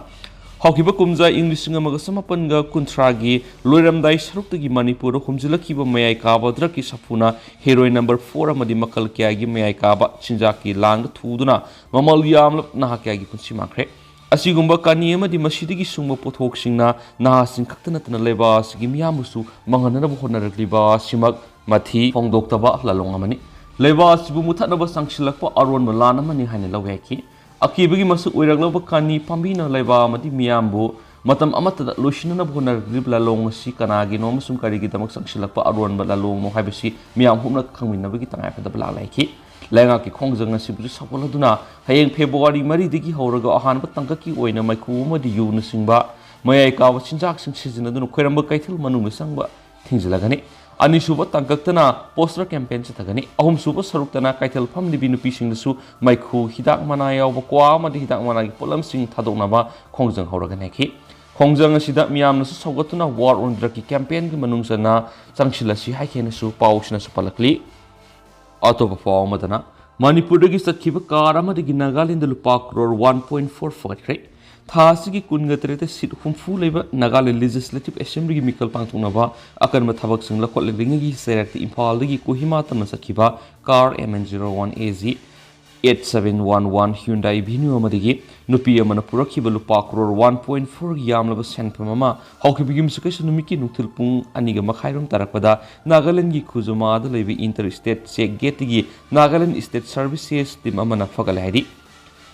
ꯍꯧꯈꯤꯕ ꯀꯨꯝꯖꯥ ꯏꯪ ꯂꯤꯁꯤꯡ ꯑꯃꯒ ꯆꯃꯥꯄꯟꯒ ꯀꯨꯟꯊ꯭ꯔꯥꯒꯤ ꯂꯣꯏꯔꯝꯗꯥꯏ ꯁꯔꯨꯛꯇꯒꯤ ꯃꯅꯤꯄꯨꯔꯗ ꯍꯨꯝꯖꯤꯜꯂꯛꯈꯤꯕ ꯃꯌꯥꯏ ꯀꯥꯕ drugꯀꯤ ꯁꯥꯐꯨꯅ heroin number four ꯑꯃꯗꯤ ꯃꯈꯜ ꯀꯌꯥꯒꯤ ꯃꯌꯥꯏ ꯀꯥꯕ ꯆꯤꯟꯖꯥꯛꯀꯤ ꯂꯥꯡꯗ ꯊꯨꯗꯨꯅ ꯃꯃꯜ ꯌꯥꯝꯂꯕ ꯅꯍꯥ ꯀꯌꯥꯒꯤ ꯄꯨꯟꯁꯤ ꯃꯥꯡꯈ꯭ꯔꯦ꯫ ꯑꯁꯤꯒꯨꯝꯕ ꯀꯥꯅꯤ ꯑꯃꯗꯤ ꯃꯁꯤꯗꯒꯤ ꯁꯨꯡꯕ ꯄꯣꯠꯊꯣꯛꯁꯤꯡꯅ ꯅꯍꯥꯁꯤꯡ ꯈꯛꯇ ꯅꯠꯇꯅ ꯂꯩꯕꯥꯛ ꯑꯁꯤꯒꯤ ꯃꯤꯌꯥꯝꯕꯨꯁꯨ ꯃꯥꯡꯍꯟꯅꯅꯕ ꯍꯣꯠꯅꯔꯛꯂꯤꯕ ꯑꯁꯤꯃꯛ ꯃꯊꯤ ꯐꯣꯡꯗꯣꯛꯇꯕ ꯂꯥꯂꯣꯡ ꯑꯃꯅꯤ꯫ ꯂꯩꯕꯥꯛ ꯑꯁꯤꯕꯨ ꯃꯨꯊꯠꯅꯕ ꯆꯪꯁꯤꯜꯂꯛꯄ ꯑꯔꯣꯟꯕ ꯂꯥꯟ ꯑꯃꯅꯤ ꯍꯥꯏꯅ ꯂꯧꯕ ꯌꯥꯈꯤ꯫ ꯑꯀꯤꯕꯒꯤ ꯃꯁꯛ ꯑꯣꯏꯔꯛꯂꯕ ꯀꯥꯅꯤ ꯄꯥꯝꯕꯤꯅ ꯂꯩꯕꯥꯛ ꯑꯃꯗꯤ ꯃꯤꯌꯥꯝꯕꯨ ꯃꯇꯝ ꯑꯃꯠꯇꯗ ꯂꯣꯏꯁꯤꯟꯅꯅꯕ ꯍꯣꯠꯅꯔꯛꯂꯤꯕ ꯂꯥꯂꯣꯡ ꯑꯁꯤ ꯀꯅꯥꯒꯤꯅꯣ ꯑꯃꯁꯨꯡ ꯀꯔꯤꯒꯤꯗꯃꯛ ꯆꯪꯁꯤꯜꯂꯛꯄ ꯑꯔꯣꯟꯕ ꯂꯥꯂꯣꯡꯅꯣ ꯍꯥꯏꯕꯁꯤ ꯃꯤꯌꯥꯝ ꯍꯨꯞꯅ ꯈꯪꯃꯤꯟꯅꯕꯒꯤ ꯇꯉꯥꯏꯐꯗꯕ ꯂꯥꯛꯂꯦ ꯍꯥꯏꯈꯤ꯫ ꯂꯩꯉꯥꯛꯀꯤ ꯈꯣꯡꯖꯪ ꯑꯁꯤꯕꯨꯁꯨ ꯁꯧꯒꯠꯂꯗꯨꯅ ꯍꯌꯦꯡ ꯐꯦꯕ꯭ꯔꯨꯋꯥꯔꯤ ꯃꯔꯤꯗꯒꯤ ꯍꯧꯔꯒ ꯑꯍꯥꯟꯕ ꯇꯥꯡꯀꯛꯀꯤ ꯑꯣꯏꯅ ꯃꯩꯈꯨ ꯑꯃꯗꯤ ꯌꯨꯅꯆꯤꯡꯕ ꯃꯌꯥꯏ ꯀꯥꯕ ꯆꯤꯟꯖꯥꯛꯁꯤꯡ ꯁꯤꯖꯤꯟꯅꯗꯨꯅ ꯈ꯭ꯋꯥꯏꯔꯝꯕꯟ ꯀꯩꯊꯦꯜ ꯃꯅꯨꯡꯗ ꯆꯪꯕ ꯊꯤꯡꯖꯤꯜꯂꯒꯅꯤ꯫ ꯑꯅꯤꯁꯨꯕ ꯇꯥꯡꯀꯛꯇꯅ poster campaign ꯆꯠꯊꯒꯅꯤ꯫ ꯑꯍꯨꯝꯁꯨꯕ ꯁꯔꯨꯛꯇꯅ ꯀꯩꯊꯦꯜ ꯐꯝꯂꯤꯕꯤ ꯅꯨꯄꯤꯁꯤꯡꯗꯁꯨ ꯃꯩꯈꯨ, ꯍꯤꯗꯥꯛ ꯃꯅꯥ ꯌꯥꯎꯕ ꯀ꯭ꯋꯥ ꯑꯃꯗꯤ ꯍꯤꯗꯥꯛ ꯃꯅꯥꯒꯤ ꯄꯣꯠꯂꯝꯁꯤꯡ ꯊꯥꯗꯣꯛꯅꯕ ꯈꯣꯡꯖꯪ ꯍꯧꯔꯒꯅꯤ ꯍꯥꯏꯈꯤ꯫ ꯈꯣꯡꯖꯪ ꯑꯁꯤꯗ ꯃꯤꯌꯥꯝꯅꯁꯨ ꯁꯧꯒꯠꯇꯨꯅ War on Drugꯀꯤ campaignꯒꯤ ꯃꯅꯨꯡ ꯆꯟꯅ ꯆꯪꯁꯤꯜꯂꯁꯤ ꯍꯥꯏꯈꯤ ꯍꯥꯏꯅꯁꯨ ꯄꯥꯎꯁꯤꯅꯁꯨ ꯄꯜꯂꯛꯂꯤ꯫ ꯑꯇꯣꯞꯄ ꯄꯥꯎ ꯑꯃꯗꯅ, ꯃꯅꯤꯄꯨꯔꯗꯒꯤ ꯆꯠꯈꯤꯕ car ꯑꯃꯗꯒꯤ ꯅꯥꯒꯥꯂꯦꯟꯗ ꯂꯨꯄꯥ ꯀ꯭ꯔꯣꯔ one point four ꯐꯥꯒꯠꯈ꯭ꯔꯦ꯫ ꯊꯥ ꯑꯁꯤꯒꯤ ꯀꯨꯟꯒ ꯇꯔꯦꯠꯇ seat ꯍꯨꯝꯐꯨ ꯂꯩꯕ ꯅꯥꯒꯥꯂꯦꯟ Legislative Assemblyꯒꯤ ꯃꯤꯈꯜ ꯄꯥꯡꯊꯣꯛꯅꯕ ꯑꯀꯟꯕ ꯊꯕꯛꯁꯤꯡ ꯂꯧꯈꯠꯂꯛꯂꯤꯉꯩꯒꯤ ꯆꯩꯔꯛꯇ ꯏꯝꯐꯥꯜꯗꯒꯤ ꯀꯣꯍꯤꯃꯥ ꯇꯝꯅ ꯆꯠꯈꯤꯕ car M N zero one A G eight seven one one Hyundai Venue ꯑꯃꯗꯒꯤ ꯅꯨꯄꯤ ꯑꯃꯅ ꯄꯨꯔꯛꯈꯤꯕ ꯂꯨꯄꯥ ꯀ꯭ꯔꯣꯔ one point four ꯌꯥꯝꯂꯕ ꯁꯦꯟꯐꯝ ꯑꯃ ꯍꯧꯈꯤꯕ ꯌꯨꯝꯁꯀꯩꯁ ꯅꯨꯃꯤꯠꯀꯤ ꯅꯨꯡꯊꯤꯜ ꯄꯨꯡ ꯑꯅꯤꯒ ꯃꯈꯥꯏꯔꯣꯝ ꯇꯥꯔꯛꯄꯗ ꯅꯥꯒꯥꯂꯦꯟꯒꯤ ꯈꯨꯖꯨꯃꯥꯗ ꯂꯩꯕ inter state check gateꯇꯒꯤ Naga State Services team ꯑꯃꯅ ꯐꯒꯠꯂꯦ ꯍꯥꯏꯔꯤ꯫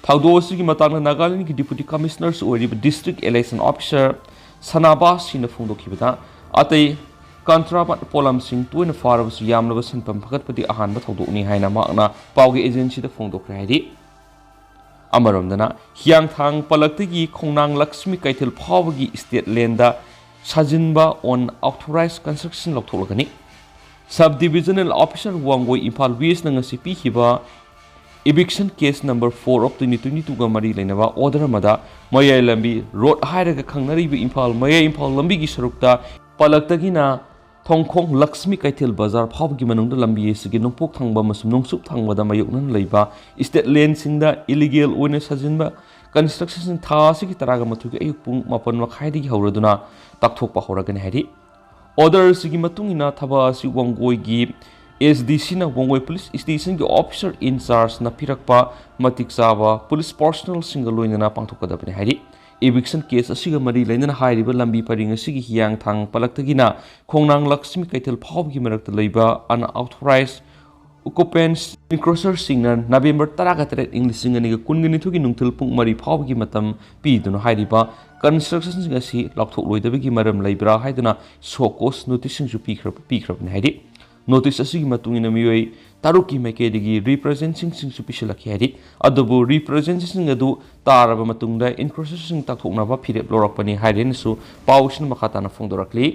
ꯊꯧꯗꯣꯛ ꯑꯁꯤꯒꯤ ꯃꯇꯥꯡꯗ ꯅꯥꯒꯥꯂꯦꯟꯒꯤ Deputy Commissioner ꯑꯣꯏꯔꯤꯕ District Election Officer ꯁꯅꯥꯕꯥꯁ ꯁꯤꯅ ꯐꯣꯡꯗꯣꯛꯈꯤꯕꯗ, ꯑꯇꯩ contraband ꯄꯣꯠꯂꯝꯁꯤꯡ ꯇꯣꯏꯅ ꯐꯥꯔꯕꯁꯨ ꯌꯥꯝꯂꯕ ꯁꯦꯟꯐꯝ ꯐꯒꯠꯄꯗꯤ ꯑꯍꯥꯟꯕ ꯊꯧꯗꯣꯛꯅꯤ ꯍꯥꯏꯅ ꯃꯍꯥꯛꯅ ꯄꯥꯎꯒꯤ agencyꯗ ꯐꯣꯡꯗꯣꯛꯈ꯭ꯔꯦ ꯍꯥꯏꯔꯤ꯫ ꯑꯃꯔꯣꯝꯗꯅ, ꯍꯤꯌꯥꯡꯊꯥꯡ ꯄꯂꯛꯇꯒꯤ ꯈꯣꯡꯅꯥꯡ ꯂꯛꯁꯃꯤ ꯀꯩꯊꯦꯜ ꯐꯥꯎꯕꯒꯤ state landꯗ ꯁꯥꯖꯤꯟꯕ unauthorized construction ꯂꯧꯊꯣꯛꯂꯒꯅꯤ꯫ Sub Divisional Officer Wangoi Imphal Westꯅ ꯉꯁꯤ ꯄꯤꯈꯤꯕ Eviction case number four of twenty twenty-two ꯒ ꯃꯔꯤ ꯂꯩꯅꯕ order ꯑꯃꯗ ꯃꯌꯥꯏ ꯂꯝꯕꯤ, ꯔꯣꯗ ꯍꯥꯏꯔꯒ ꯈꯪꯅꯔꯤꯕ ꯏꯝꯐꯥꯜ ꯃꯌꯥꯏ ꯏꯝꯐꯥꯜ ꯂꯝꯕꯤꯒꯤ ꯁꯔꯨꯛꯇ ꯄꯂꯛꯇꯒꯤꯅ ꯊꯣꯡꯈꯣꯡ ꯂꯛꯁꯃꯤ ꯀꯩꯊꯦꯜ ꯕꯖꯥꯔ ꯐꯥꯎꯕꯒꯤ ꯃꯅꯨꯡꯗ ꯂꯝꯕꯤ ꯑꯁꯤꯒꯤ ꯅꯣꯡꯄꯣꯛ ꯊꯪꯕ ꯑꯃꯁꯨꯡ ꯅꯣꯡꯆꯨꯞ ꯊꯪꯕꯗ ꯃꯥꯌꯣꯛꯅꯅ ꯂꯩꯕ state land ꯁꯤꯡꯗ illegal ꯑꯣꯏꯅ ꯁꯥꯖꯤꯟꯕ construction ꯁꯤꯡ ꯊꯥ ꯑꯁꯤꯒꯤ ꯇꯔꯥꯒ ꯃꯥꯊꯣꯏꯒꯤ ꯑꯌꯨꯛ ꯄꯨꯡ ꯃꯥꯄꯟ ꯃꯈꯥꯏꯗꯒꯤ ꯍꯧꯔꯗꯨꯅ ꯇꯥꯛꯊꯣꯛꯄ ꯍꯧꯔꯒꯅꯤ ꯍꯥꯏꯔꯤ꯫ Order ꯑꯁꯤꯒꯤ ꯃꯇꯨꯡ ꯏꯟꯅ ꯊꯕꯛ ꯑꯁꯤ ꯋꯥꯡꯒꯣꯏꯒꯤ S D C ꯅ ꯋꯥꯡꯒꯣꯏ police station ꯒꯤ officer in charge ꯅ ꯄꯤꯔꯛꯄ ꯃꯇꯤꯛ ꯆꯥꯕ police personnel ꯁꯤꯡꯒ ꯂꯣꯏꯅꯅ ꯄꯥꯡꯊꯣꯛꯀꯗꯕꯅꯤ ꯍꯥꯏꯔꯤ꯫ Eviction case ꯑꯁꯤꯒ ꯃꯔꯤ ꯂꯩꯅꯅ ꯍꯥꯏꯔꯤꯕ ꯂꯝꯕꯤ ꯄꯔꯤꯡ ꯑꯁꯤꯒꯤ ꯍꯤꯌꯥꯡꯊꯥꯡ ꯄꯂꯛꯇꯒꯤꯅ ꯈꯣꯡꯅꯥꯡ ꯂꯛꯁꯃꯤ ꯀꯩꯊꯦꯜ ꯐꯥꯎꯕꯒꯤ ꯃꯔꯛꯇ ꯂꯩꯕ unauthorized occupants encroacher ꯁꯤꯡꯅ ꯅꯕꯦꯝꯕꯔ ꯇꯔꯥꯒ ꯇꯔꯦꯠ, ꯏꯪ ꯂꯤꯁꯤꯡ ꯑꯅꯤꯒ ꯀꯨꯟꯒ ꯅꯤꯊꯣꯏꯒꯤ ꯅꯨꯡꯊꯤꯜ ꯄꯨꯡ ꯃꯔꯤ ꯐꯥꯎꯕꯒꯤ ꯃꯇꯝ ꯄꯤꯗꯨꯅ ꯍꯥꯏꯔꯤꯕ construction ꯁꯤꯡ ꯑꯁꯤ ꯂꯥꯎꯊꯣꯛꯂꯣꯏꯗꯕꯒꯤ ꯃꯔꯝ ꯂꯩꯕ꯭ꯔꯥ ꯍꯥꯏꯗꯨꯅ show cause notice ꯁꯤꯡꯁꯨ ꯄꯤꯈ꯭ꯔ-, ꯄꯤꯈ꯭ꯔꯕꯅꯤ ꯍꯥꯏꯔꯤ꯫ Notice ꯑꯁꯤꯒꯤ ꯃꯇꯨꯡ ꯏꯟꯅ ꯃꯤꯑꯣꯏ ꯇꯔꯨꯛꯀꯤ ꯃꯥꯏꯀꯩꯗꯒꯤ representation ꯁꯤꯡꯁꯨ ꯄꯤꯁꯤꯜꯂꯛꯈꯤ ꯍꯥꯏꯔꯤ꯫ ꯑꯗꯨꯕꯨ representation ꯁꯤꯡ ꯑꯗꯨ ꯇꯥꯔꯕ ꯃꯇꯨꯡꯗ encroacher ꯁꯤꯡ ꯇꯥꯛꯊꯣꯛꯅꯕ ꯐꯤꯔꯦꯞ ꯂꯧꯔꯛꯄꯅꯤ ꯍꯥꯏꯔꯦꯅꯁꯨ ꯄꯥꯎꯁꯤꯅ ꯃꯈꯥ ꯇꯥꯅ ꯐꯣꯡꯗꯣꯔꯛꯂꯤ꯫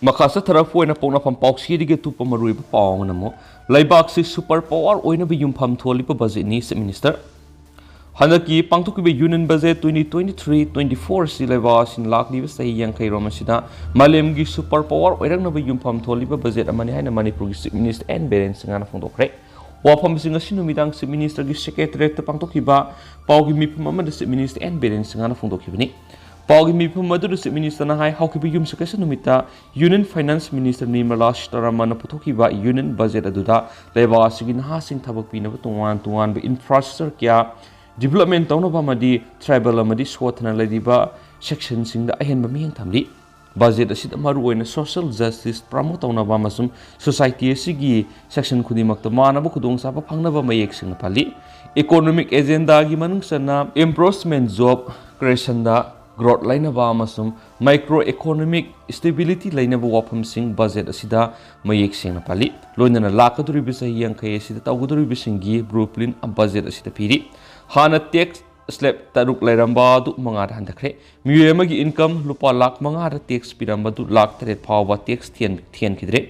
ꯃꯈꯥ ꯆꯠꯊꯔꯛꯄ ꯑꯣꯏꯅ ꯄꯣꯛꯅꯐꯝ ꯄꯥꯎꯆꯦꯗꯒꯤ ꯑꯇꯣꯞꯄ ꯃꯔꯨꯑꯣꯏꯕ ꯄꯥꯎ ꯑꯃꯅ ꯑꯃꯨꯛ ꯂꯩꯕꯥꯛꯁꯤ super power ꯑꯣꯏꯅꯕ ꯌꯨꯝꯐꯝ ꯊꯣꯜꯂꯤꯕ budget ꯅꯤ, Chief Minister꯫ ꯍꯟꯗꯛꯀꯤ ꯄꯥꯡꯊꯣꯛꯈꯤꯕ Union Budget twenty twenty-three twenty-four ꯑꯁꯤ ꯂꯩꯕꯥꯛ ꯑꯁꯤꯅ ꯂꯥꯛꯂꯤꯕ ꯆꯍꯤ ꯌꯥꯡꯈꯩꯔꯣꯝ ꯑꯁꯤꯗ ꯃꯥꯂꯦꯝꯒꯤ super power ꯑꯣꯏꯔꯛꯅꯕ ꯌꯨꯝꯐꯝ ꯊꯣꯜꯂꯤꯕ budget ꯑꯃꯅꯤ ꯍꯥꯏꯅ ꯃꯅꯤꯄꯨꯔꯒꯤ Chief Minister N ꯕꯤꯔꯦꯟ ꯁꯤꯡꯍꯅ ꯐꯣꯡꯗꯣꯛꯈ꯭ꯔꯦ꯫ ꯋꯥꯐꯝꯁꯤꯡ ꯑꯁꯤ ꯅꯨꯃꯤꯗꯥꯡ Chief Minister ꯒꯤ Secretariat ꯇ ꯄꯥꯡꯊꯣꯛꯈꯤꯕ ꯄꯥꯎꯒꯤ ꯃꯤꯐꯝ ꯑꯃꯗ Chief Minister N ꯕꯤꯔꯦꯟ ꯁꯤꯡꯍꯅ ꯐꯣꯡꯗꯣꯛꯈꯤꯕꯅꯤ꯫ ꯄꯥꯎꯒꯤ ꯃꯤꯐꯝ ꯑꯗꯨꯗ Chief Minister ꯅ ꯍꯥꯏ, ꯍꯧꯈꯤꯕ ꯌꯨꯝꯁꯀꯩꯁ ꯅꯨꯃꯤꯠꯇ Union Finance Minister Nirmala ꯁꯤꯇꯥꯔꯥꯃꯟꯅ ꯄꯨꯊꯣꯛꯈꯤꯕ Union Budget ꯑꯗꯨꯗ ꯂꯩꯕꯥꯛ ꯑꯁꯤꯒꯤ ꯅꯍꯥꯁꯤꯡ ꯊꯕꯛ ꯄꯤꯅꯕ ꯇꯣꯉꯥꯟ ꯇꯣꯉꯥꯟꯕ infrastructure ꯀꯌꯥ development ꯇꯧꯅꯕ ꯑꯃꯗꯤ tribal ꯑꯃꯗꯤ ꯁꯣꯠꯊꯅ ꯂꯩꯔꯤꯕ section ꯁꯤꯡꯗ ꯑꯍꯦꯟꯕ ꯃꯤꯠꯌꯦꯡ ꯊꯝꯂꯤ꯫ Budget ꯑꯁꯤꯗ ꯃꯔꯨꯑꯣꯏꯅ social justice promote ꯇꯧꯅꯕ ꯑꯃꯁꯨꯡ society ꯑꯁꯤꯒꯤ section ꯈꯨꯗꯤꯡꯃꯛꯇ ꯃꯥꯟꯅꯕ ꯈꯨꯗꯣꯡꯆꯥꯕ ꯐꯪꯅꯕ ꯃꯌꯦꯛ ꯁꯦꯡꯅ ꯄꯜꯂꯤ꯫ Economic agenda ꯒꯤ ꯃꯅꯨꯡ ꯆꯟꯅ employment, job creation ꯗ growth ꯂꯩꯅꯕ ꯑꯃꯁꯨꯡ micro economic stability ꯂꯩꯅꯕ ꯋꯥꯐꯝꯁꯤꯡ budget ꯑꯁꯤꯗ ꯃꯌꯦꯛ ꯁꯦꯡꯅ ꯄꯜꯂꯤ꯫ ꯂꯣꯏꯅꯅ ꯂꯥꯛꯀꯗꯧꯔꯤꯕ ꯆꯍꯤ ꯌꯥꯡꯈꯩ ꯑꯁꯤꯗ ꯇꯧꯒꯗꯧꯔꯤꯕꯁꯤꯡꯒꯤ blueprint budget ꯑꯁꯤꯗ ꯄꯤꯔꯤ꯫ ꯍꯥꯟꯅ tax slab ꯇꯔꯨꯛ ꯂꯩꯔꯝꯕ ꯑꯗꯨ ꯃꯉꯥꯗ ꯍꯟꯊꯈ꯭ꯔꯦ꯫ ꯃꯤꯑꯣꯏ ꯑꯃꯒꯤ income ꯂꯨꯄꯥ ꯂꯥꯈ ꯃꯉꯥꯗ tax ꯄꯤꯔꯝꯕꯗꯨ ꯂꯥꯈ ꯇꯔꯦꯠ ꯐꯥꯎꯕ tax ꯊꯤꯍꯟ-, ꯊꯤꯍꯟꯈꯤꯗ꯭ꯔꯦ꯫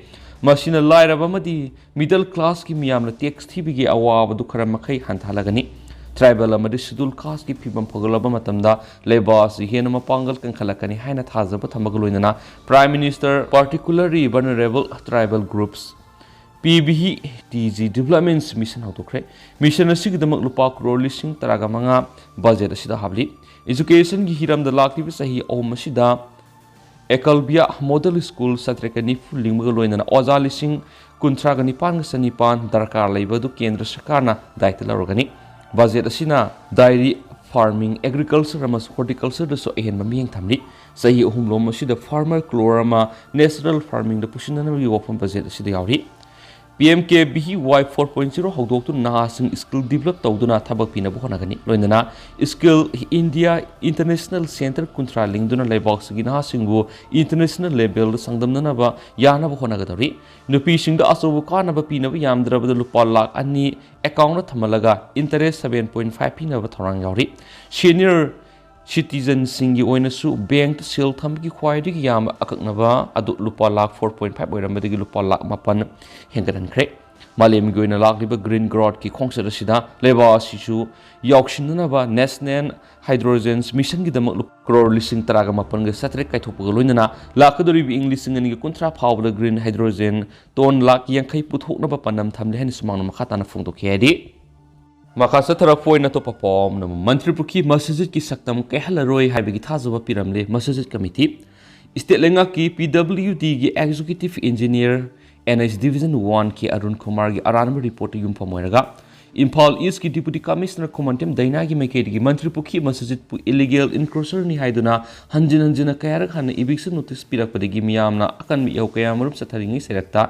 ꯃꯁꯤꯅ ꯂꯥꯏꯔꯕ ꯑꯃꯗꯤ middle classꯀꯤ ꯃꯤꯌꯥꯝꯅ tax ꯊꯤꯕꯒꯤ ꯑꯋꯥꯕꯗꯨ ꯈꯔ ꯃꯈꯩ ꯍꯟꯊꯍꯜꯂꯒꯅꯤ꯫ Tribal ꯑꯃꯗꯤ schedule casteꯀꯤ ꯐꯤꯕꯝ ꯐꯒꯠꯂꯕ ꯃꯇꯝꯗ ꯂꯩꯕꯥꯛ ꯑꯁꯤ ꯍꯦꯟꯅ ꯃꯄꯥꯡꯒꯜ ꯀꯟꯈꯠꯂꯛꯀꯅꯤ ꯍꯥꯏꯅ ꯊꯥꯖꯕ ꯊꯝꯕꯒ ꯂꯣꯏꯅꯅ Prime Minister Particularly Vulnerable Tribal Groups, P V T G Developments Mission ꯍꯧꯗꯣꯛꯈ꯭ꯔꯦ꯫ Mission ꯑꯁꯤꯒꯤꯗꯃꯛ ꯂꯨꯄꯥ ꯀ꯭ꯔꯣꯔ ꯂꯤꯁꯤꯡ ꯇꯔꯥꯒ ꯃꯉꯥ budget ꯑꯁꯤꯗ ꯍꯥꯞꯂꯤ꯫ Educationꯒꯤ ꯍꯤꯔꯝꯗ ꯂꯥꯛꯂꯤꯕ ꯆꯍꯤ ꯑꯍꯨꯝ ꯑꯁꯤꯗ Ekalbia Model School ꯁꯥꯇ꯭ꯔ ꯅꯤꯐꯨ ꯂꯤꯡꯕꯒ ꯂꯣꯏꯅꯅ ꯑꯣꯖꯥ ꯂꯤꯁꯤꯡ ꯀꯨꯟꯊ꯭ꯔꯥꯒ ꯅꯤꯄꯥꯟꯒ ꯆꯅꯤꯄꯥꯟ ꯗꯔꯀꯥꯔ ꯂꯩꯕ ꯑꯗꯨ ꯀꯦꯟꯗ꯭ꯔ ꯁꯔꯀꯥꯔꯅ ꯗꯥꯏꯇ ꯂꯧꯔꯒꯅꯤ꯫ Budget ꯑꯁꯤꯅ dairy farming, agriculture ꯑꯃꯁꯨꯡ horticultureꯗꯁꯨ ꯑꯍꯦꯟꯕ ꯃꯤꯠꯌꯦꯡ ꯊꯝꯂꯤ꯫ ꯆꯍꯤ ꯑꯍꯨꯝ ꯂꯣꯝ ꯑꯁꯤꯗ farmer ꯀ꯭ꯔꯣꯔ ꯑꯃ natural farmingꯗ ꯄꯨꯁꯤꯟꯅꯅꯕꯒꯤ ꯋꯥꯐꯝ budget ꯑꯁꯤꯗ ꯌꯥꯎꯔꯤ꯫ P M K V Y four point zero ꯍꯧꯗꯣꯛꯇꯨꯅ ꯅꯍꯥꯁꯤꯡ skill develop ꯇꯧꯗꯨꯅ ꯊꯕꯛ ꯄꯤꯅꯕ ꯍꯣꯠꯅꯒꯅꯤ꯫ ꯂꯣꯏꯅꯅ Skill India International Centre ꯀꯨꯟꯊ꯭ꯔꯥ ꯂꯤꯡꯗꯨꯅ ꯂꯩꯕꯥꯛꯁꯤꯒꯤ ꯅꯍꯥꯁꯤꯡꯕꯨ international levelꯗ ꯆꯥꯡꯗꯝꯅꯅꯕ ꯌꯥꯅꯕ ꯍꯣꯠꯅꯒꯗꯧꯔꯤ꯫ ꯅꯨꯄꯤꯁꯤꯡꯗ ꯑꯆꯧꯕ ꯀꯥꯟꯅꯕ ꯄꯤꯅꯕ ꯌꯥꯝꯗ꯭ꯔꯕꯗ ꯂꯨꯄꯥ ꯂꯥꯈ ꯑꯅꯤ accountꯗ ꯊꯝꯍꯜꯂꯒ interest seven point five ꯄꯤꯅꯕ ꯊꯧꯔꯥꯡ ꯌꯥꯎꯔꯤ꯫ Senior citizenꯁꯤꯡꯒꯤ ꯑꯣꯏꯅꯁꯨ bankꯇ ꯁꯦꯜ ꯊꯝꯕꯒꯤ ꯈ꯭ꯋꯥꯏꯗꯒꯤ ꯌꯥꯝꯕ ꯑꯀꯛꯅꯕ ꯑꯗꯨ ꯂꯨꯄꯥ ꯂꯥꯈ four point five ꯑꯣꯏꯔꯝꯕꯗꯒꯤ ꯂꯨꯄꯥ ꯂꯥꯈ ꯃꯥꯄꯟ ꯍꯦꯟꯒꯠꯍꯟꯈ꯭ꯔꯦ꯫ ꯃꯥꯂꯦꯝꯒꯤ ꯑꯣꯏꯅ ꯂꯥꯛꯂꯤꯕ Green Growthꯀꯤ ꯈꯣꯡꯆꯠ ꯑꯁꯤꯗ ꯂꯩꯕꯥꯛ ꯑꯁꯤꯁꯨ ꯌꯥꯎꯁꯤꯟꯅꯅꯕ National Hydrogen Missionꯒꯤꯗꯃꯛ ꯂꯨꯄꯥ ꯀ꯭ꯔꯣꯔ ꯂꯤꯁꯤꯡ ꯇꯔꯥꯒ ꯃꯥꯄꯟꯒ ꯆꯥꯇ꯭ꯔꯦꯠ ꯀꯥꯏꯊꯣꯛꯄꯒ ꯂꯣꯏꯅꯅ ꯂꯥꯛꯀꯗꯧꯔꯤꯕ ꯏꯪ ꯂꯤꯁꯤꯡ ꯑꯅꯤꯒ ꯀꯨꯟꯊ꯭ꯔꯥ ꯐꯥꯎꯕꯗ green hydrogen ton ꯂꯥꯈ ꯌꯥꯡꯈꯩ ꯄꯨꯊꯣꯛꯅꯕ ꯄꯥꯟꯗꯝ ꯊꯝꯂꯤ ꯍꯥꯏꯅ ꯁꯨꯃꯥꯡꯅ ꯃꯈꯥ ꯇꯥꯅ ꯐꯣꯡꯗꯣꯛꯈꯤ ꯍꯥꯏꯔꯤ꯫ ꯃꯈꯥ ꯆꯠꯊꯔꯛꯄ ꯑꯣꯏꯅ ꯑꯇꯣꯞꯄ ꯄꯥꯎ ꯑꯃꯅ, ꯃꯟꯇ꯭ꯔꯤ ꯄꯨꯈ꯭ꯔꯤ ꯃꯁꯖꯤꯗꯀꯤ ꯁꯛꯇꯝ ꯀꯥꯏꯍꯜꯂꯔꯣꯏ ꯍꯥꯏꯕꯒꯤ ꯊꯥꯖꯕ ꯄꯤꯔꯝꯂꯦ ꯃꯁꯖꯤꯗ ꯀꯃꯤꯇꯤ꯫ State ꯂꯩꯉꯥꯛꯀꯤ P W Dꯒꯤ Executive Engineer N H Division One K Arun ꯀꯨꯃꯥꯔꯒꯤ ꯑꯔꯥꯟꯕ reportꯇ ꯌꯨꯝꯐꯝ ꯑꯣꯏꯔꯒ ꯏꯝꯐꯥꯜ Eastꯀꯤ Deputy Commissioner ꯈꯨꯃꯟꯊꯦꯝ ꯗꯩꯅꯥꯒꯤ ꯃꯥꯏꯀꯩꯗꯒꯤ ꯃꯟꯇ꯭ꯔꯤ ꯄꯨꯈ꯭ꯔꯤ ꯃꯁꯖꯤꯗꯄꯨ illegal encroacherꯅꯤ ꯍꯥꯏꯗꯨꯅ ꯍꯟꯖꯤꯟ ꯍꯟꯖꯤꯟꯅ ꯀꯌꯥꯔꯛ ꯍꯟꯅ eviction notice ꯄꯤꯔꯛꯄꯗꯒꯤ ꯃꯤꯌꯥꯝꯅ ꯑꯀꯟꯕ ꯏꯍꯧ ꯀꯌꯥꯃꯔꯨꯝ ꯆꯠꯊꯔꯤꯉꯩ ꯆꯩꯔꯛꯇ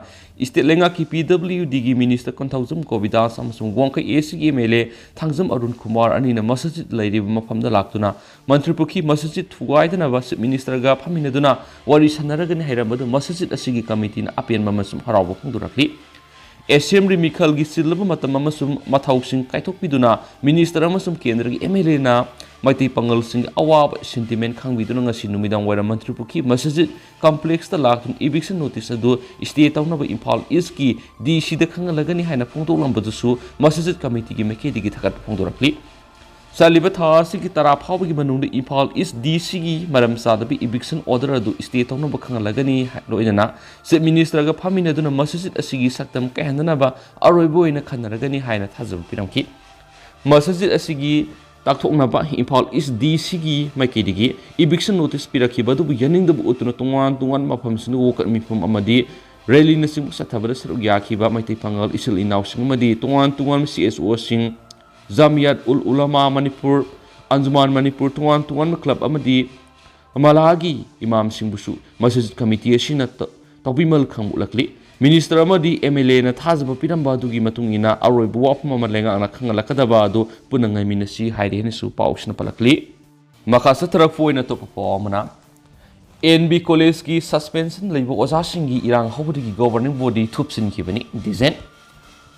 State ꯂꯩꯉꯥꯛꯀꯤ P W Dꯒꯤ Minister ꯀꯣꯟꯊꯧꯖꯝ ꯒꯣꯕꯤꯗꯥꯁ ꯑꯃꯁꯨꯡ ꯋꯥꯡꯈꯩ A Cꯒꯤ M L A Thangjam Arun Kumar ꯑꯅꯤꯅ ꯃꯁꯖꯤꯗ ꯂꯩꯔꯤꯕ ꯃꯐꯝꯗ ꯂꯥꯛꯇꯨꯅ ꯃꯟꯇ꯭ꯔꯤ ꯄꯨꯈ꯭ꯔꯤ ꯃꯁꯖꯤꯗ ꯊꯨꯒꯥꯏꯗꯅꯕ Chief Ministerꯒ ꯐꯝꯃꯤꯟꯅꯗꯨꯅ ꯋꯥꯔꯤ ꯁꯥꯟꯅꯔꯒꯅꯤ ꯍꯥꯏꯔꯝꯕꯗꯨ ꯃꯁꯖꯤꯗ ꯑꯁꯤꯒꯤ committeeꯅ ꯑꯄꯦꯟꯕ ꯑꯃꯁꯨꯡ ꯍꯔꯥꯎꯕ ꯐꯣꯡꯗꯣꯔꯛꯂꯤ꯫ Assembly ꯃꯤꯈꯜꯒꯤ ꯆꯤꯜꯂꯕ ꯃꯇꯝ ꯑꯃꯁꯨꯡ ꯃꯊꯧꯁꯤꯡ ꯀꯥꯏꯊꯣꯛꯄꯤꯗꯨꯅ Minister ꯑꯃꯁꯨꯡ ꯀꯦꯟꯗ꯭ꯔꯒꯤ M L Aꯅ ꯃꯩꯇꯩ ꯄꯥꯉꯜꯁꯤꯡꯒꯤ ꯑꯋꯥꯕ sentiment ꯈꯪꯕꯤꯗꯨꯅ ꯉꯁꯤ ꯅꯨꯃꯤꯗꯥꯡ ꯋꯥꯏꯔꯝ ꯃꯟꯇ꯭ꯔꯤ ꯄꯨꯈ꯭ꯔꯤ ꯃꯁꯖꯤꯗ complexꯇ ꯂꯥꯛꯇꯨꯅ eviction notice ꯑꯗꯨ stay ꯇꯧꯅꯕ ꯏꯝꯐꯥꯜ Eastꯀꯤ DCꯗ ꯈꯪꯍꯜꯂꯒꯅꯤ ꯍꯥꯏꯅ ꯐꯣꯡꯗꯣꯛꯂꯝꯕꯗꯨꯁꯨ ꯃꯁꯖꯤꯗ committeeꯒꯤ ꯃꯥꯏꯀꯩꯗꯒꯤ ꯊꯥꯒꯠꯄ ꯐꯣꯡꯗꯣꯔꯛꯂꯤ꯫ ꯆꯠꯂꯤꯕ ꯊꯥ ꯑꯁꯤꯒꯤ ꯇꯔꯥ ꯐꯥꯎꯕꯒꯤ ꯃꯅꯨꯡꯗ ꯏꯝꯐꯥꯜ East DCꯒꯤ ꯃꯔꯝ ꯆꯥꯗꯕ eviction order ꯑꯗꯨ stay ꯇꯧꯅꯕ ꯈꯪꯍꯜꯂꯒꯅꯤ ꯍꯥꯏ-, ꯂꯣꯏꯅꯅ Chief Ministerꯒ ꯐꯝꯃꯤꯟꯅꯗꯨꯅ ꯃꯁꯖꯤꯗ ꯑꯁꯤꯒꯤ ꯁꯛꯇꯝ ꯀꯥꯏꯍꯟꯗꯅꯕ ꯑꯔꯣꯏꯕ ꯑꯣꯏꯅ ꯈꯟꯅꯔꯒꯅꯤ ꯍꯥꯏꯅ ꯊꯥꯖꯕ ꯄꯤꯔꯝꯈꯤ꯫ ꯃꯁꯖꯤꯗ ꯑꯁꯤꯒꯤ ꯇꯥꯛꯊꯣꯛꯅꯕ ꯏꯝꯐꯥꯜ East DCꯒꯤ ꯃꯥꯏꯀꯩꯗꯒꯤ eviction notice ꯄꯤꯔꯛꯈꯤꯕ ꯑꯗꯨꯕꯨ ꯌꯥꯅꯤꯡꯗꯕ ꯎꯠꯇꯨꯅ ꯇꯣꯉꯥꯟ ꯇꯣꯉꯥꯟꯕ ꯃꯐꯝꯁꯤꯡꯗ ꯋꯥꯀꯠ ꯃꯤꯐꯝ ꯑꯃꯗꯤ rallyꯅꯆꯤꯡꯕ ꯆꯠꯊꯕꯗ ꯁꯔꯨꯛ ꯌꯥꯈꯤꯕ ꯃꯩꯇꯩ ꯄꯥꯉꯜ ꯏꯆꯤꯜ ꯏꯅꯥꯎꯁꯤꯡ ꯑꯃꯗꯤ ꯇꯣꯉꯥꯟ ꯇꯣꯉꯥꯟꯕ CSOꯁꯤꯡ, ꯖꯥꯃꯤꯌꯥꯠ ꯎꯜ ꯎꯂꯃꯥ ꯃꯅꯤꯄꯨꯔ, ꯑꯟꯖꯨꯃꯥꯟ ꯃꯅꯤꯄꯨꯔ, ꯇꯣꯉꯥꯟ ꯇꯣꯉꯥꯟꯕ club ꯑꯃꯗꯤ ꯃꯂꯥꯒꯤ ꯏꯃꯥꯝꯁꯤꯡꯕꯨꯁꯨ ꯃꯁꯖꯤꯗ committee ꯑꯁꯤꯅ ꯇ-, ꯇꯥꯎꯕꯤꯃꯜ ꯈꯪꯕ ꯎꯠꯂꯛꯂꯤ꯫ Minister ꯑꯃꯗꯤ MLAꯅ ꯊꯥꯖꯕ ꯄꯤꯔꯝꯕ ꯑꯗꯨꯒꯤ ꯃꯇꯨꯡ ꯏꯟꯅ ꯑꯔꯣꯏꯕ ꯋꯥꯐꯝ ꯑꯃ ꯂꯩꯉꯥꯛꯅ ꯈꯪꯍꯜꯂꯛꯀꯗꯕ ꯑꯗꯨ ꯄꯨꯟꯅ ꯉꯥꯏꯃꯤꯟꯅꯁꯤ ꯍꯥꯏꯔꯤ ꯍꯥꯏꯅꯁꯨ ꯄꯥꯎꯁꯤꯅ ꯄꯜꯂꯛꯂꯤ꯫ ꯃꯈꯥ ꯆꯠꯊꯔꯛꯄ ꯑꯣꯏꯅ ꯑꯇꯣꯞꯄ ꯄꯥꯎ ꯑꯃꯅ, NB Collegeꯀꯤ suspension ꯂꯩꯕ ꯑꯣꯖꯥꯁꯤꯡꯒꯤ ꯏꯔꯥꯡ ꯍꯧꯕꯗꯒꯤ governing body ꯊꯨꯞꯆꯤꯟꯈꯤꯕꯅꯤ꯫ ꯗꯤꯖꯦꯟ꯫